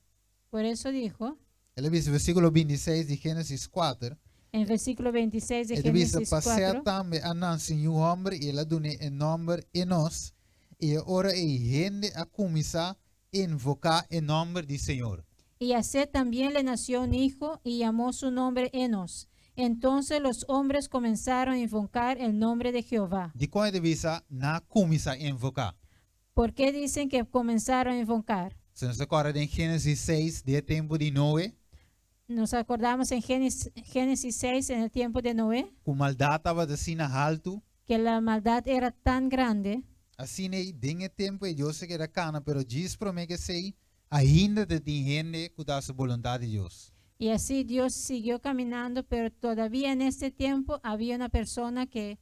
Por eso dijo, el a bisa versíkulo 26 di Génesis 4, en versículo 26 de E ta bisa, Génesis Pa Sèt 4, tambe a nanse un yu hòmber i el a dun'é e nòmber Enos, i e ora ei hende a kuminsá invoká e nòmber di Señor. Y a Set también le nació un hijo y llamó su nombre Enos. Entonces los hombres comenzaron a invocar el nombre de Jehová. Dikon e ta bisa, Nan a kuminsá invoká? ¿Por qué dicen que comenzaron a invocar? Si nos ta kòrda den Génesis 6, den e tempu di Noe, Nos acordamos en Génesis 6, en el tiempo de Noé, ku maldat tabata asina haltu, que la maldad era tan grande. Asina ei, den e tempu ei Dios a keda kana, pero djis promé ku esei, ainda ta tin hende ku ta hasi boluntat di Dios. Y así Dios siguió caminando, pero todavía en este tiempo había una persona que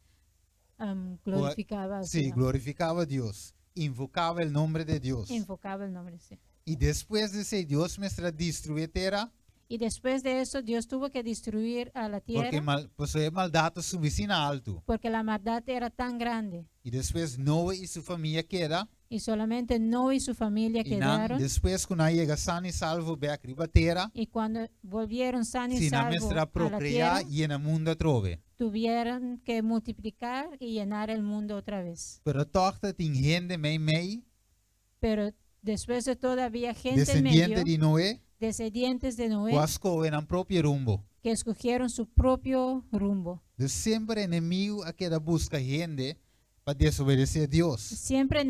glorificaba al Sí, Señor. glorificaba Dios, invocaba el nombre de Dios. Invocaba el nombre, sí. I despues di esei Dios mester a destruí e tera. Y después de eso Dios tuvo que destruir a la tierra. Porque mal, pasobra e maldat a subi asina altu. Porque la maldad era tan grande. I despues Noe i su famia a keda. Y solamente Noe y su familia I nan, quedaron. despues ku nan a yega sano i salvo bèk riba tera, Y cuando volvieron sano y si nan salvo mester a a la prokreá tierra, i yena mundu atrobe. tuvieron que multiplicar y llenar el mundo otra vez. Pero tòg ta tin hende meimei, Pero después de todo había gente en desendiente medio, di Noe, descendientes de Noé, ku a skohe nan propio rumbo. que escogieron su propio rumbo. Dus semper enemigu a keda buska hende pa desobedesé Dios. Siempre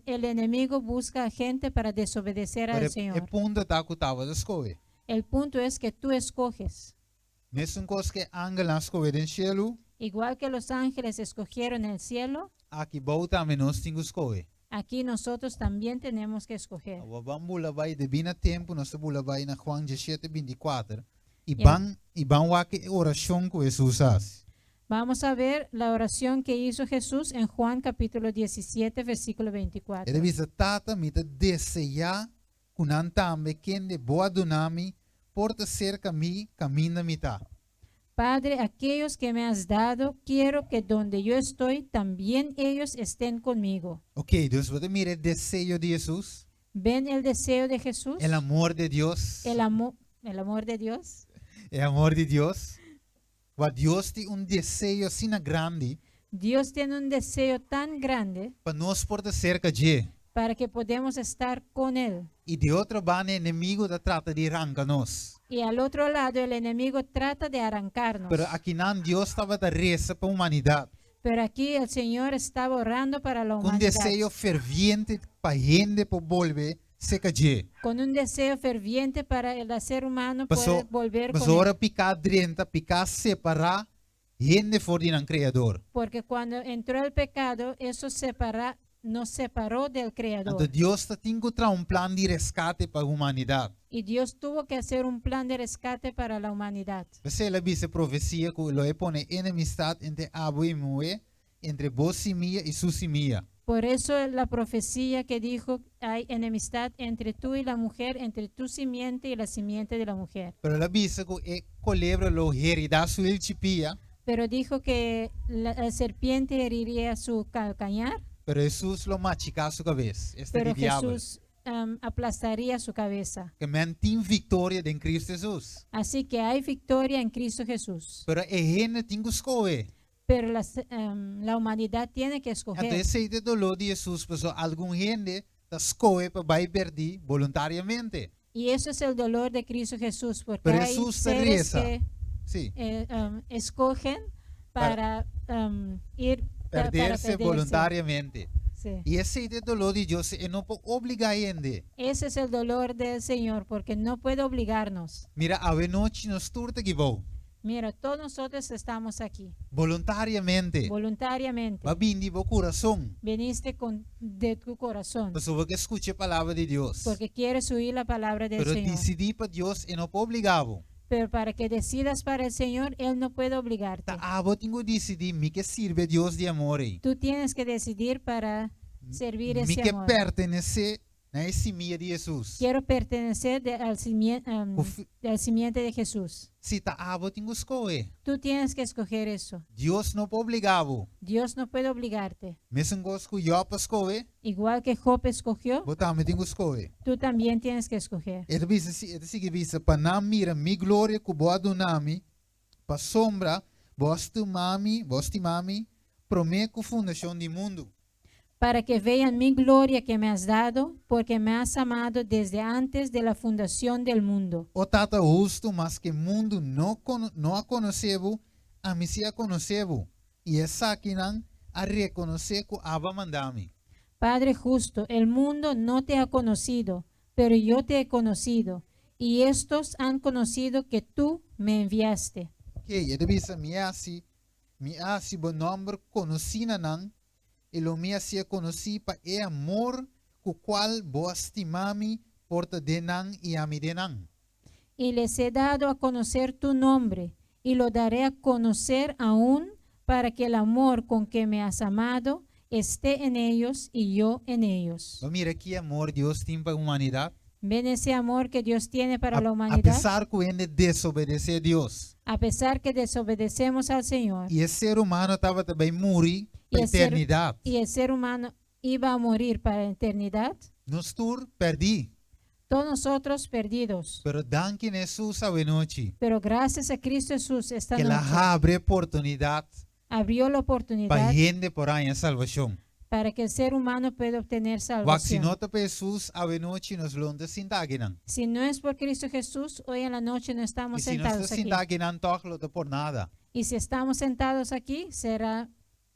el enemigo busca gente para desobedecer Pero al e Señor. punto ta ku tabata skohe. El punto es que tú escoges. Mesun kos ku e angelnan a skohe den shelu, Igual que los ángeles escogieron el cielo, aki bou tambe nos tin ku skohe. aquí nosotros también tenemos que escoger. Awor ban bula bai, debí na tempu nos ta bula bai na Juan diesshete bintikuater i Ya. ban i ban wak e orashon ku Hesus a hasi. Vamos a ver la oración que hizo Jesús en Juan capítulo 17, versículo E ta 24. bisa, Tata, mi ta deseá ku nan tambe kende bo a duna mi por ta serka mi kaminda mi ta. Padre, aquellos que me has dado, quiero que donde yo estoy, también ellos estén conmigo. Ok, dus bo ta mira e deseo di Hesus, ¿Ven el deseo de Jesús? el amor de Dios. El amor de Dios. E amor di Dios. Wa Dios tin un deseo asina grandi Dios tiene un deseo tan grande pa nos por ta serka dje. para que podamos estar con Él. I di otro banda e enemigo ta trata di ranka nos. Y al otro lado el enemigo trata de arrancarnos. Pero akinan Dios tabata resa pa humanidat. Pero aquí el Señor estaba orando para la Ku un humanidad. deseo ferviente pa hende por bolbe serka dje. Con un deseo ferviente para el ser humano Paso, poder volver con paso él. ora piká drenta, piká separá hende for di nan Kreador. Porque cuando entró el pecado, eso nos separó del Creador. Anto Dios ta tin ku traha un plan di reskate pa humanidat. Y Dios tuvo que hacer un plan de rescate para la humanidad. P'esei el a bisa e profesia ku lo e pone enemistat entre abo i muhé, entre bo simia i su simia. Por eso la profecía que dijo, hay enemistad entre tú y la mujer, entre tu simiente y la simiente de la mujer. Pero el a bisa ku e kolebra lo heridá su hilchi pia. Pero dijo que la serpiente heriría su calcañar. Pero Hesus lo machiká su kabes, esta Pero di diabel. Jesús aplastaría su cabeza. Ke men tin viktoria den Kristu Hesus. Así que hay victoria en Cristo Jesús. Pero e hende tin ku skohe. Pero la humanidad tiene que escoger. Anto esei ta e doló di Hesus pasobra algun hende ta skohe pa bai pèrdí boluntariamente. Y eso es el dolor de Cristo Jesús, porque Pero hay Hesus ta seres reza. que Sí. escogen Para para ir para perderse perderse. voluntariamente. Sí. I esei ta e doló di Dios, e no por obligá hende. Ese es el dolor del Señor, porque no puede obligarnos. Mira, awe nochi nos tur ta kibou. Mira, todos nosotros estamos aquí. Voluntariamente. Voluntariamente. Bo a bini di bo kurason. Viniste de tu corazón. Pasobra bo ke skucha e palabra di Dios. Porque quieres oír la palabra del Pero Señor. disidí pa Dios e no por obligá bo. Pero para que decidas para el Señor, Él no puede obligarte. Ta abo tin ku disidí, mi ke sirbi Dios di amor ei. Tú tienes que decidir para servir Mi ese ke amor. pertenesé na e simia di Hesus. Quiero pertenecer al simiente de Jesús. Sí, ta abo tin ku skohe. Tú tienes que escoger eso. Dios no por obligá bo. Dios no puede obligarte. Mesun kos ku Job a skohe. Igual que Job escogió. Bo tambe tin ku skohe. Tú también tienes que escoger. E ta bisa, e ta sigui bisa, Pa nan mira mi gloria ku bo a duna mi, pasobra bo a stima mi, bo a stima mi promé ku fundashon di mundu. Para que vean mi gloria que me has dado, porque me has amado desde antes de la fundación del mundo. O Tata hustu, maske mundu no no a konosé bo, ami sí a konosé bo, i esakinan a rekonosé ku abo a manda mi. Padre justo, el mundo no te ha conocido, pero yo te he conocido, y estos han conocido que tú me enviaste. Oké, e ta bisa, Mi a hasi, mi a hasi bo nòmber konosí na nan, i lo mi hasié konosí pa e amor ku kual bo a stima mi por ta den nan i ami den nan. Y les he dado a conocer tu nombre, y lo daré a conocer aún para que el amor con que me has amado esté en ellos y yo en ellos. Bo mira ki amor Dios tin pa humanidat? Ven ese amor que Dios tiene para la A humanidad. pesar ku hende desobedesé Dios. A pesar que desobedecemos al Señor. I e ser humano tabata bai muri pa eternidat. Y el ser humano iba a morir para la eternidad. Nos tur pèrdí. Todos nosotros perdidos. Pero danki na Hesus awenochi. Pero gracias a Cristo Jesús esta Ke el a noche. habri oportunidat. Abrió la oportunidad. Pa hende por haña salbashon. Para que el ser humano pueda obtener Wak si salvación. no ta pa Hesus awenochi nos lo no ta sinta akinan. Si no es por Cristo Jesús, hoy en la noche no I estamos si nos ta sentados aquí. sinta akinan tòg lo ta por nada. Y si estamos sentados aquí, será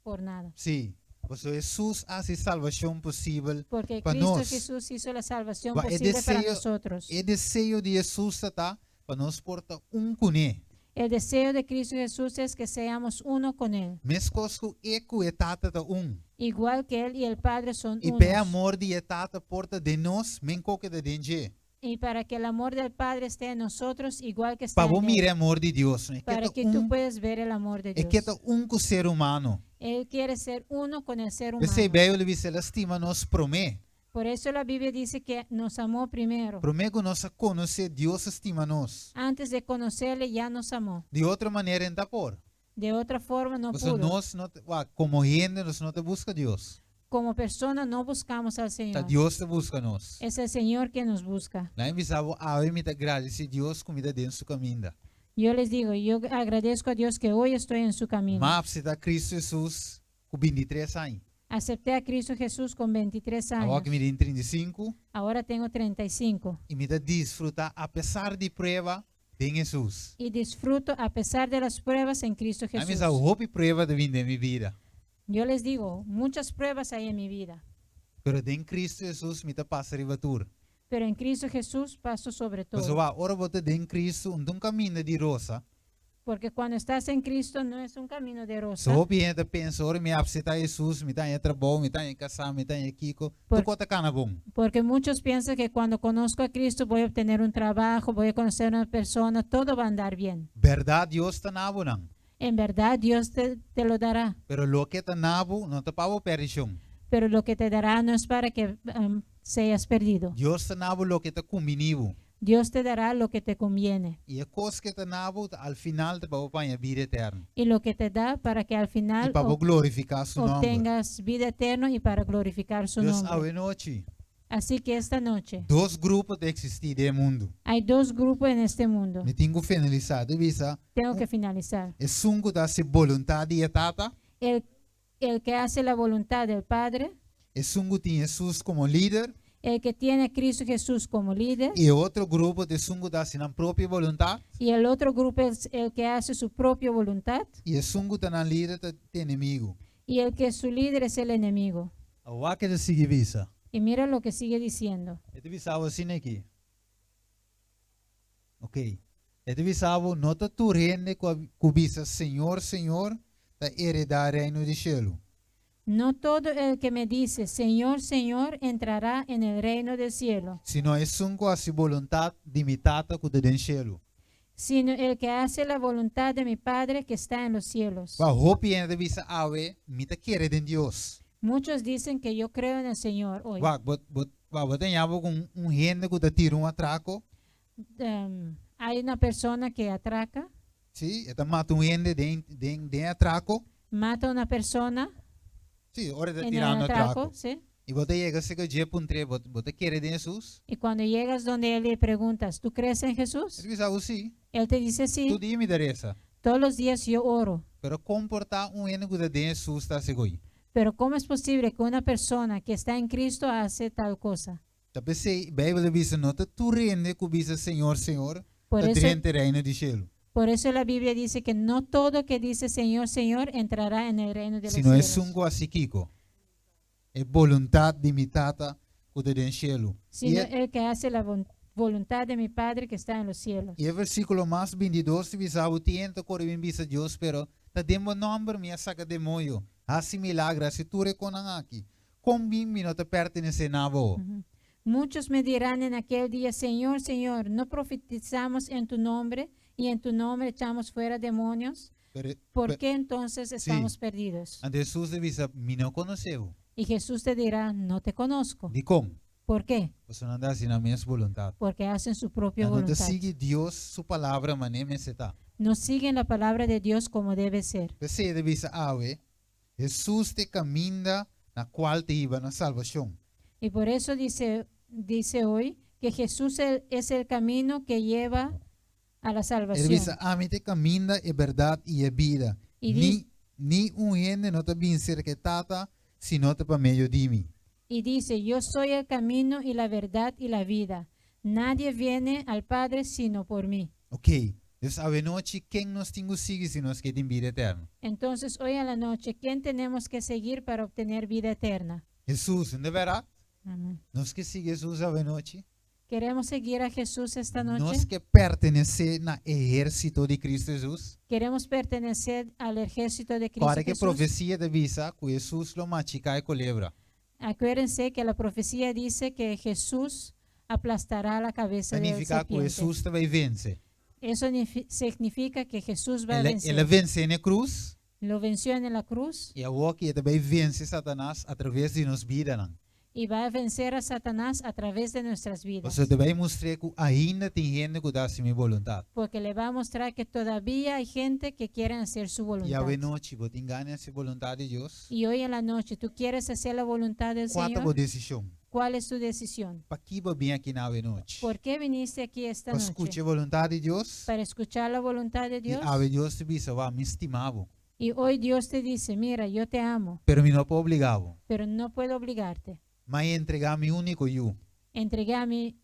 por nada. Sí, pasobra Hesus a hasi salbashon posibel Porque pa Cristo nos. Jesús hizo la salvación Wak e posible para deseo, nosotros. e deseo di Hesus ta ta pa nos por ta un kuné. El deseo de Cristo Jesús es que seamos uno con Él. Meskos ku E ku e Tata ta un. Igual que Él y el Padre son I p'e unos. amor di e Tata por ta den nos, menkó ku ta den dje. Y para que el amor del Padre esté en nosotros, igual que está Pa bo en Él. mira e amor di Dios. E ke Para ta que tú un, puedas ver el amor de e ke Dios. ta un ku ser humano. Él quiere ser uno con el ser P'esei humano. Beibel bisa el a stima nos promé. Por eso la Biblia dice que nos amó primero. Promé ku nos a konosé Dios a stima nos. Antes de conocerle ya nos amó. Di otro manera e no ta por. De otra forma no Pasobra pudo. nos no ta, wak, komo hende nos no ta buska Dios. Como persona no buscamos al Ta Señor. Dios ta buska nos. Es el Señor quien nos busca. Laga mi bisa bo awe mi ta gradisí Dios ku mi ta den su kaminda. Yo les digo, yo agradezco a Dios que hoy estoy en su camino. M'a aseptá Cristo Hesus ku bintitres aña. Acepté a Cristo Jesús con 23 Awor años. ku mi tin 35. Ahora tengo 35. I mi ta disfrutá apesar di prueba den Hesus. Y disfruto a pesar de las pruebas en Cristo Ami Jesús. sa hopi prueba ta bin den mi bida. Yo les digo, muchas pruebas hay en mi vida. Pero den Cristo Hesus mi ta pasa riba tur. Pero en Cristo Jesús paso sobre todo. Pasobra ora bo ta den Cristo un ta un kaminda di rosa. Porque cuando estás en Cristo no es un camino de rosa. So hopi hende ta pensa ora mi apseta Hesus mi ta haña trabou, mi ta haña kasá, mi ta haña kiko, tur kos ta kana bon. Porque muchos piensan que cuando conozco a Cristo voy a obtener un trabajo, voy a conocer una persona, todo va a andar bien. Bèrdat Dios ta na bo nan. En verdad Dios te, te lo dará. Pero loke ta na bo no ta pa bo perdishon. Pero lo que te dará no es para que seas perdido. Dios ta na bo loke ta kumbiní bo. Dios te dará lo que te conviene. I e kos ke ta na bo al final ta pa bo paña bida eterno. Y lo que te da para que al final I pa bo glorifiká su nòmber. obtengas vida eterna y para glorificar su Dus nombre. awenochi. Así que esta noche. Dos grupo ta eksistí den e mundu. Hay dos grupos en este mundo. Mi tin ku finalisá. Ta bisa. Tengo que finalizar. Esun ku ta hasi boluntat di e Tata. El, el que hace la voluntad del Padre. Esun ku tin Hesus komo lider. El que tiene a Cristo Jesús como líder. I e otro grupo ta esun ku ta hasi nan propio boluntat. Y el otro grupo es el que hace su propia voluntad. I esun ku ta nan lider ta e enemigu. Y el que es su líder es el enemigo. Wak kiko e ta sigui bisa. Y mira lo que sigue diciendo. E ta bisa bo asina aki. Ok. E ta bisa bo, no ta tur hende ku bisa Señor, Señor, ta heredá Reino di shelu. No todo el que me dice, Señor, Señor, entrará en el reino del cielo. Sino esun ku hasi boluntat di mi Tata ku ta den shelu. Sino el que hace la voluntad de mi Padre que está en los cielos. Wak, hopi hende ta bisa awe, mi ta kere den Dios. Muchos dicen que yo creo en el Señor hoy. Wak, bo, bo, wak, bo ta haña bo ku un, un hende ku ta tira un atrako. Hay una persona que atraca. Sí, e ta mata un hende den, den, den atrako. Mata una persona. Sí, ora e ta En el tirando atraco, atrako. sí. I bo ta yega serka dje puntr'é, bo, bo ta kere den Hesus? Y cuando llegas donde él le preguntas, ¿tú crees en Jesús? E ta bisa bo sí. Él te dice sí. Tur dia mi ta resa. Todos los días yo oro. Pero kon por ta un hende ku ta den Hesus ta hasi goi? Pero ¿cómo es posible que una persona que está en Cristo hace tal cosa? Ta p'esei Beibel ta bisa no ta tur hende ku bisa Señor, Señor Por ta eso, drenta e reino di shelu. por eso la Biblia dice que no todo que dice Señor, Señor entrará en el reino de los Sino esun cielos, ku hasi kiko? E boluntat di mi Tata ku ta den shelu. I sino e, el que hace la voluntad de mi Padre que está en los cielos. i e versíkulo mas 22 ta bisa, Bo tin hende ta kore bin bisa Dios, pero ta den bo nòmber mi a saka demoño, hasi milagro, hasi tur e konan aki. Kon bin mi no ta pertenesé na bo? Muchos me dirán en aquel día, Señor, Señor, ¿no profetizamos en tu nombre y en tu nombre echamos fuera demonios? Pero, ¿Por pero, qué entonces sí. estamos perdidos? Anto Hesus ta bisa, Mi no konosé bo. Y Jesús te dirá, No te conozco. Dikon? ¿Por qué? Pasobra nan ta hasi nan mes boluntat. Porque hacen su propia Nan no ta voluntad. sigui Dios su palabra manera mester ta. No siguen la palabra de Dios como debe ser. P'esei e ta bisa awe, Hesus ta e kaminda na kual ta hiba na salbashon. Y por eso dice, dice hoy que Jesús el, es el camino que lleva a la E ta salvación. bisa, Ami ta e kaminda, e bèrdat i e bida. Y Ni, di, ni un hende no ta bin serka e Tata si no ta pa medio di mi. y dice, Yo soy el camino y la verdad y la vida. Nadie viene al Padre sino por mí. Ok, dus awenochi ken nos tin ku sigui si nos ke tin bida eterno? Entonces, hoy a la noche, ¿quién tenemos que seguir para obtener vida eterna? Hesus, no ta bèrdat? Amén. Nos ke sigui Hesus awenochi? ¿Queremos seguir a Jesús esta Nos noche? ke pertenesé na ehérsito di Kristu Hesus? ¿Queremos pertenecer al ejército de Cristo Kòrda ku e Jesús? profesia ta bisa ku Hesus lo machiká e kolebra. Acuérdense que la profecía dice que Jesús aplastará la cabeza Ta del nifiká ku serpiente. Hesus ta bai vense. Eso significa que Jesús va a El a, vencer. el a vense na e krus. Lo venció en la cruz. I awor ki e ta bai vense Satanas atraves di nos bidanan. Y va a vencer a Satanás a través de nuestras vidas. Pasobra ta bai mustr'é ku ainda tin hende ku ta hasi mi boluntat. Porque le va a mostrar que todavía hay gente que quiere hacer su I voluntad. awe nochi bo tin gana di hasi boluntat di Dios? Y hoy en la noche, ¿tú quieres hacer la voluntad del Kua ta Señor? bo desishon? ¿Cuál es tu decisión? Paki bo bin aki na awe nochi? ¿Por qué viniste aquí esta Pa noche? skucha e boluntat di Dios? Para escuchar la voluntad de I Dios. awe Dios ta bisa, Wak, mi stima bo. Y hoy Dios te dice, mira, yo te amo. Pero mi no por obligá bo. Pero no puedo obligarte. M'a entregá mi úniko yu. Entregué a mi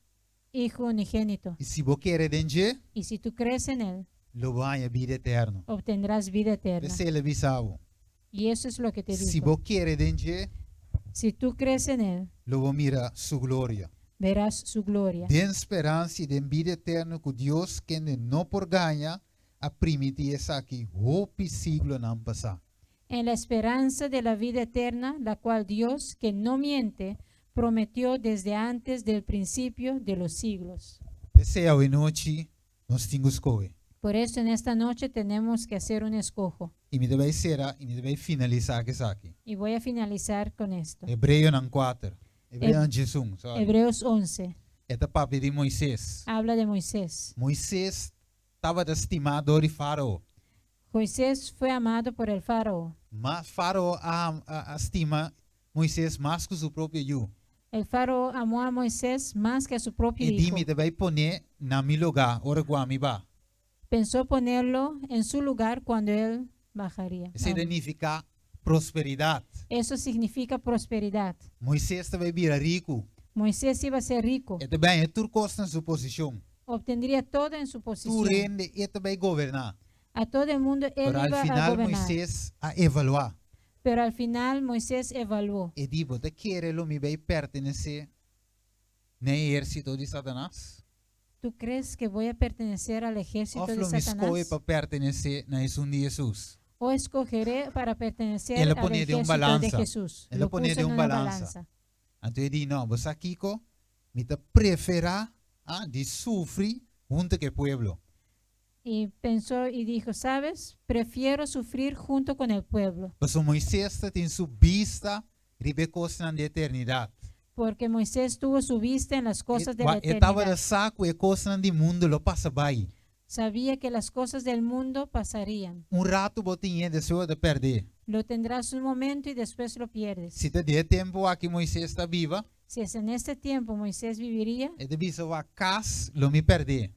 Hijo unigénito. I si bo kere den dje. Y si tú crees en él. Lo bo haña bida eterno. Obtendrás vida eterna. P'esei el a bisa bo. Y eso es lo que te digo. Si bo kere den dje. Si tú crees en él. Lo bo mira su gloria. Verás su gloria. Den speransa i den bida eterno ku Dios kende no por gaña a primintí esaki hopi siglonan pasá. En la esperanza de la vida eterna, la cual Dios, que no miente, prometió desde antes del principio de los siglos. P'esei awenochi nos tin ku skohe. Por eso en esta noche tenemos que hacer un escojo. I mi ta bai sera i mi ta bai finalisá ku esaki. Y voy a finalizar con esto. Hebreonan kuater, Hebreonan diesun, sorry. Hebreos 11. E ta papia di Moises. Habla de Moisés. Moises tabata stimá dor di Fárao. Moisés fue amado por el Fárao. Mas Fárao a a stima Moises mas ku su propio yu. El Fárao amó a Moisés más que a su propio E di, hijo. Mi ta bai pon'é na mi lugá ora ku ami ba. Pensó ponerlo en su lugar cuando él bajaría. Esei ta nifiká prosperidat. Eso significa prosperidad. Moises ta bai bira riku. Moisés iba a ser rico. E ta bai haña tur kos na su posishon. Obtendría todo en su Tur posición. hende e ta bai goberná. A todo el mundo él Pero al iba a final gobernar. Moises a evaluá. Pero al final Moisés evaluó. E di, Bo ta kere lo mi bai pertenesé na e ehérsito di Satanas? ¿Tú crees que voy a pertenecer al ejército Òf de lo mi skohe Satanás? pa pertenesé na esun di Hesus? ¿O escogeré para pertenecer El a al pone den un ejército de balansa. Jesús? El a Lo pone puso den en un una balansa. balanza. Anto e di, No, bo sa kiko? Mi ta preferá, ah, di sufri huntu ku e pueblo. Y pensó y dijo: "¿Sabes? Prefiero sufrir junto con el pueblo". Paso Moises tabatin su bista riba kosnan di eternidat. Porque Moisés tuvo su vista en las cosas de la E tabata eternidad. sa ku e kosnan di mundu lo pasa bai. Sabía que las cosas del mundo pasarían. Un ratu bo tin e, despues bo ta pèrdè. Lo tendrás un momento y después lo pierdes. Si ta den e tempu aki Moises ta biba, Si es en este tiempo Moisés viviría, e ta bisa: "Kas lo mi pèrdè.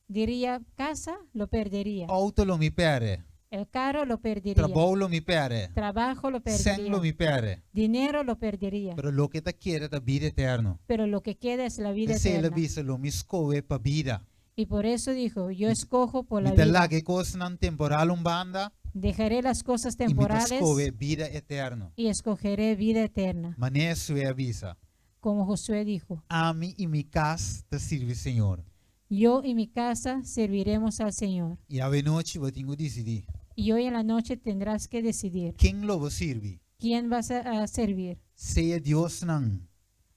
Diría: "Casa lo perdería". Outo lo mi pèrdè. El carro lo perdería. Trabou lo mi pèrdè. Trabajo lo Sèn lo perdería. Mi pèrdè. Dinero lo perdería. Pero loke ta keda ta bida eterno. Pero lo que queda es la vida P'esei el a eterna. Bisa lo mi skohe pa bida. Y por eso dijo: "Yo escojo por la Mi ta vida. laga e kosnan temporal un banda Dejaré las cosas i mi ta temporales skohe bida eterno. Y escogeré vida eterna". Manera Josué a bisa. Como Josué dijo: "Ami i mi kas ta sirbi Señor." "Yo y mi casa serviremos al Señor". I awe nochi bo tin ku disidí. Y hoy en la noche tendrás que decidir Ken lo bo sirbi? Quién vas a servir. Sea diosnan,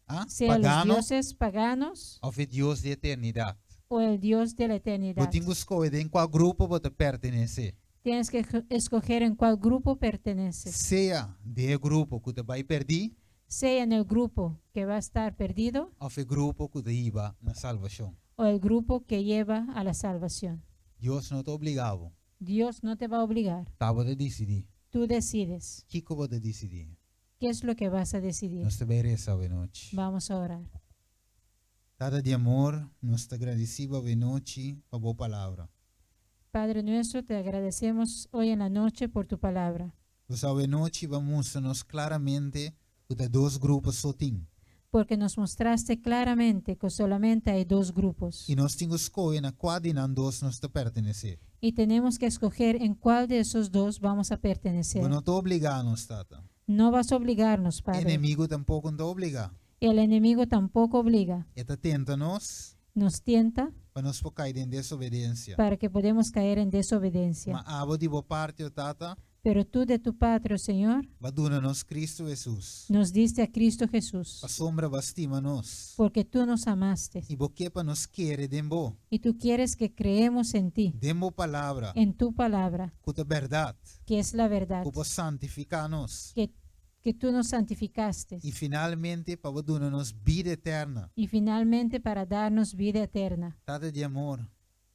ah? Sea los Pagano dioses paganos òf e Dios di eternidat. O el Dios de la eternidad. Bo tin ku skohe den kua grupo bo ta pertenesé. Tienes que escoger en cuál grupo perteneces. Sea den e grupo ku ta bai pèrdí Sea en el grupo que va a estar perdido òf e grupo ku ta hiba na salbashon. O el grupo que lleva a la salvación. Dios no ta obligá bo. Dios no te va a obligar. Ta bo ta disidí. Tú decides. Kiko bo ta disidí? ¿Qué es lo que vas a decidir? Nos ta bai resa awe nochi. Vamos a orar. Tata di amor, nos ta gradisí bo awe nochi pa bo palabra. Padre nuestro, te agradecemos hoy en la noche por tu palabra. Pues awe nochi bo a mustra nos klaramente ku ta dos grupo so tin. Porque nos mostraste claramente que solamente hay dos grupos. I nos tin ku skohe na kua di nan dos nos ta pertenesé. Y tenemos que escoger en cuál de esos dos vamos a pertenecer. Bo no ta obligá nos, Tata. No vas a obligarnos, Padre. Enemigu tampoko no ta obligá. El enemigo tampoco obliga. E ta tenta nos Nos tienta pa nos por kai den desobedensia. Para que podemos caer en desobediencia. Ma abo di bo parti, o Tata, Pero tú de tu parte, oh Señor, b'a duna nos Kristu Hesus. Nos diste a Cristo Jesús. Pasobra b'a stima nos. Porque tú nos amaste. I bo ke pa nos kere den bo. Y tú quieres que creemos en ti, Den bo palabra. En tu palabra, Ku ta bèrdat. Que es la verdad, Ku bo a santifiká nos. que tú nos santificaste. I finalmente pa bo duna nos bida eterno. Y finalmente para darnos vida eterna. Tata di amor,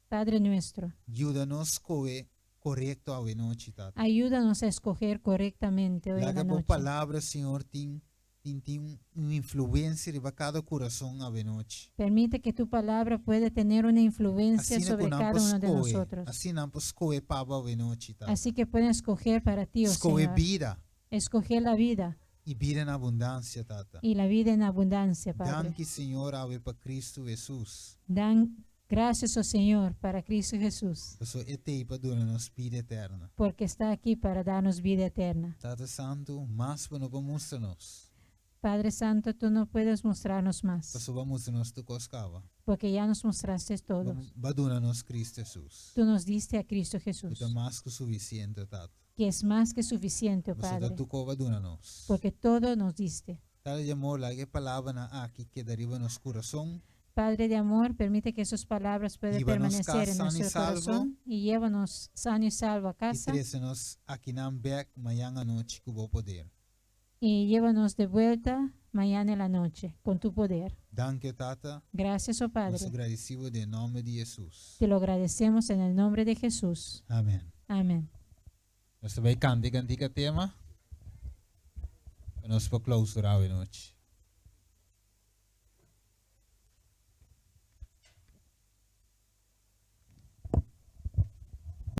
Padre nuestro, yuda nos skohe korekto awe nochi, Tata. Ayúdanos a escoger correctamente hoy en Laga la bo noche. Palabra, Señor, tin un influensia riba kada kurason awe nochi. Permite que tu palabra pueda tener una influencia Asina sobre ku nan cada uno de por skohe. nosotros. Asina nan por skohe pa bo awe nochi, Tata. Así que pueden escoger para ti, oh Skohe Señor. Bida. Escoger la vida I bida na abundansia, Tata. Y la vida en abundancia, Padre. Danki, Señor, awe pa Kristu Hesus. Dan gracias, oh Señor, para Cristo Jesús, Paso e t'ei pa duna nos bida eterno. Porque está aquí para darnos vida eterna. Tata Santu, mas bo no por mustra nos. Padre Santo, tú no puedes mostrarnos más, Paso b'a mustra nos tur kos kaba. Porque ya nos mostraste todo. B'a duna nos Kristu Hesus. Tú nos diste a Cristo Jesús, Ta mas ku sufisiente, Tata. Que es más que suficiente, oh Paso Padre, tur kos b'a duna nos. Porque todo nos diste. Tata di amor, laga e palabranan aki keda riba nos kurason. Padre de amor, permite que esas palabras puedan Llévanos permanecer en casa sano y nuestro salvo. corazón y llévanos sano y salvo a I casa trese nos akinan bèk mañan anochi ku bo poder. Y llévanos de vuelta mañana en la noche con tu poder. Danki, Tata. Gracias, oh Nos Padre. ta gradisí bo den nòmber di Hesus. Te lo agradecemos en el nombre de Jesús. Amèn. Amén. Nos ta bai kanta e kantika tema. Nos por klousurá awe nochi.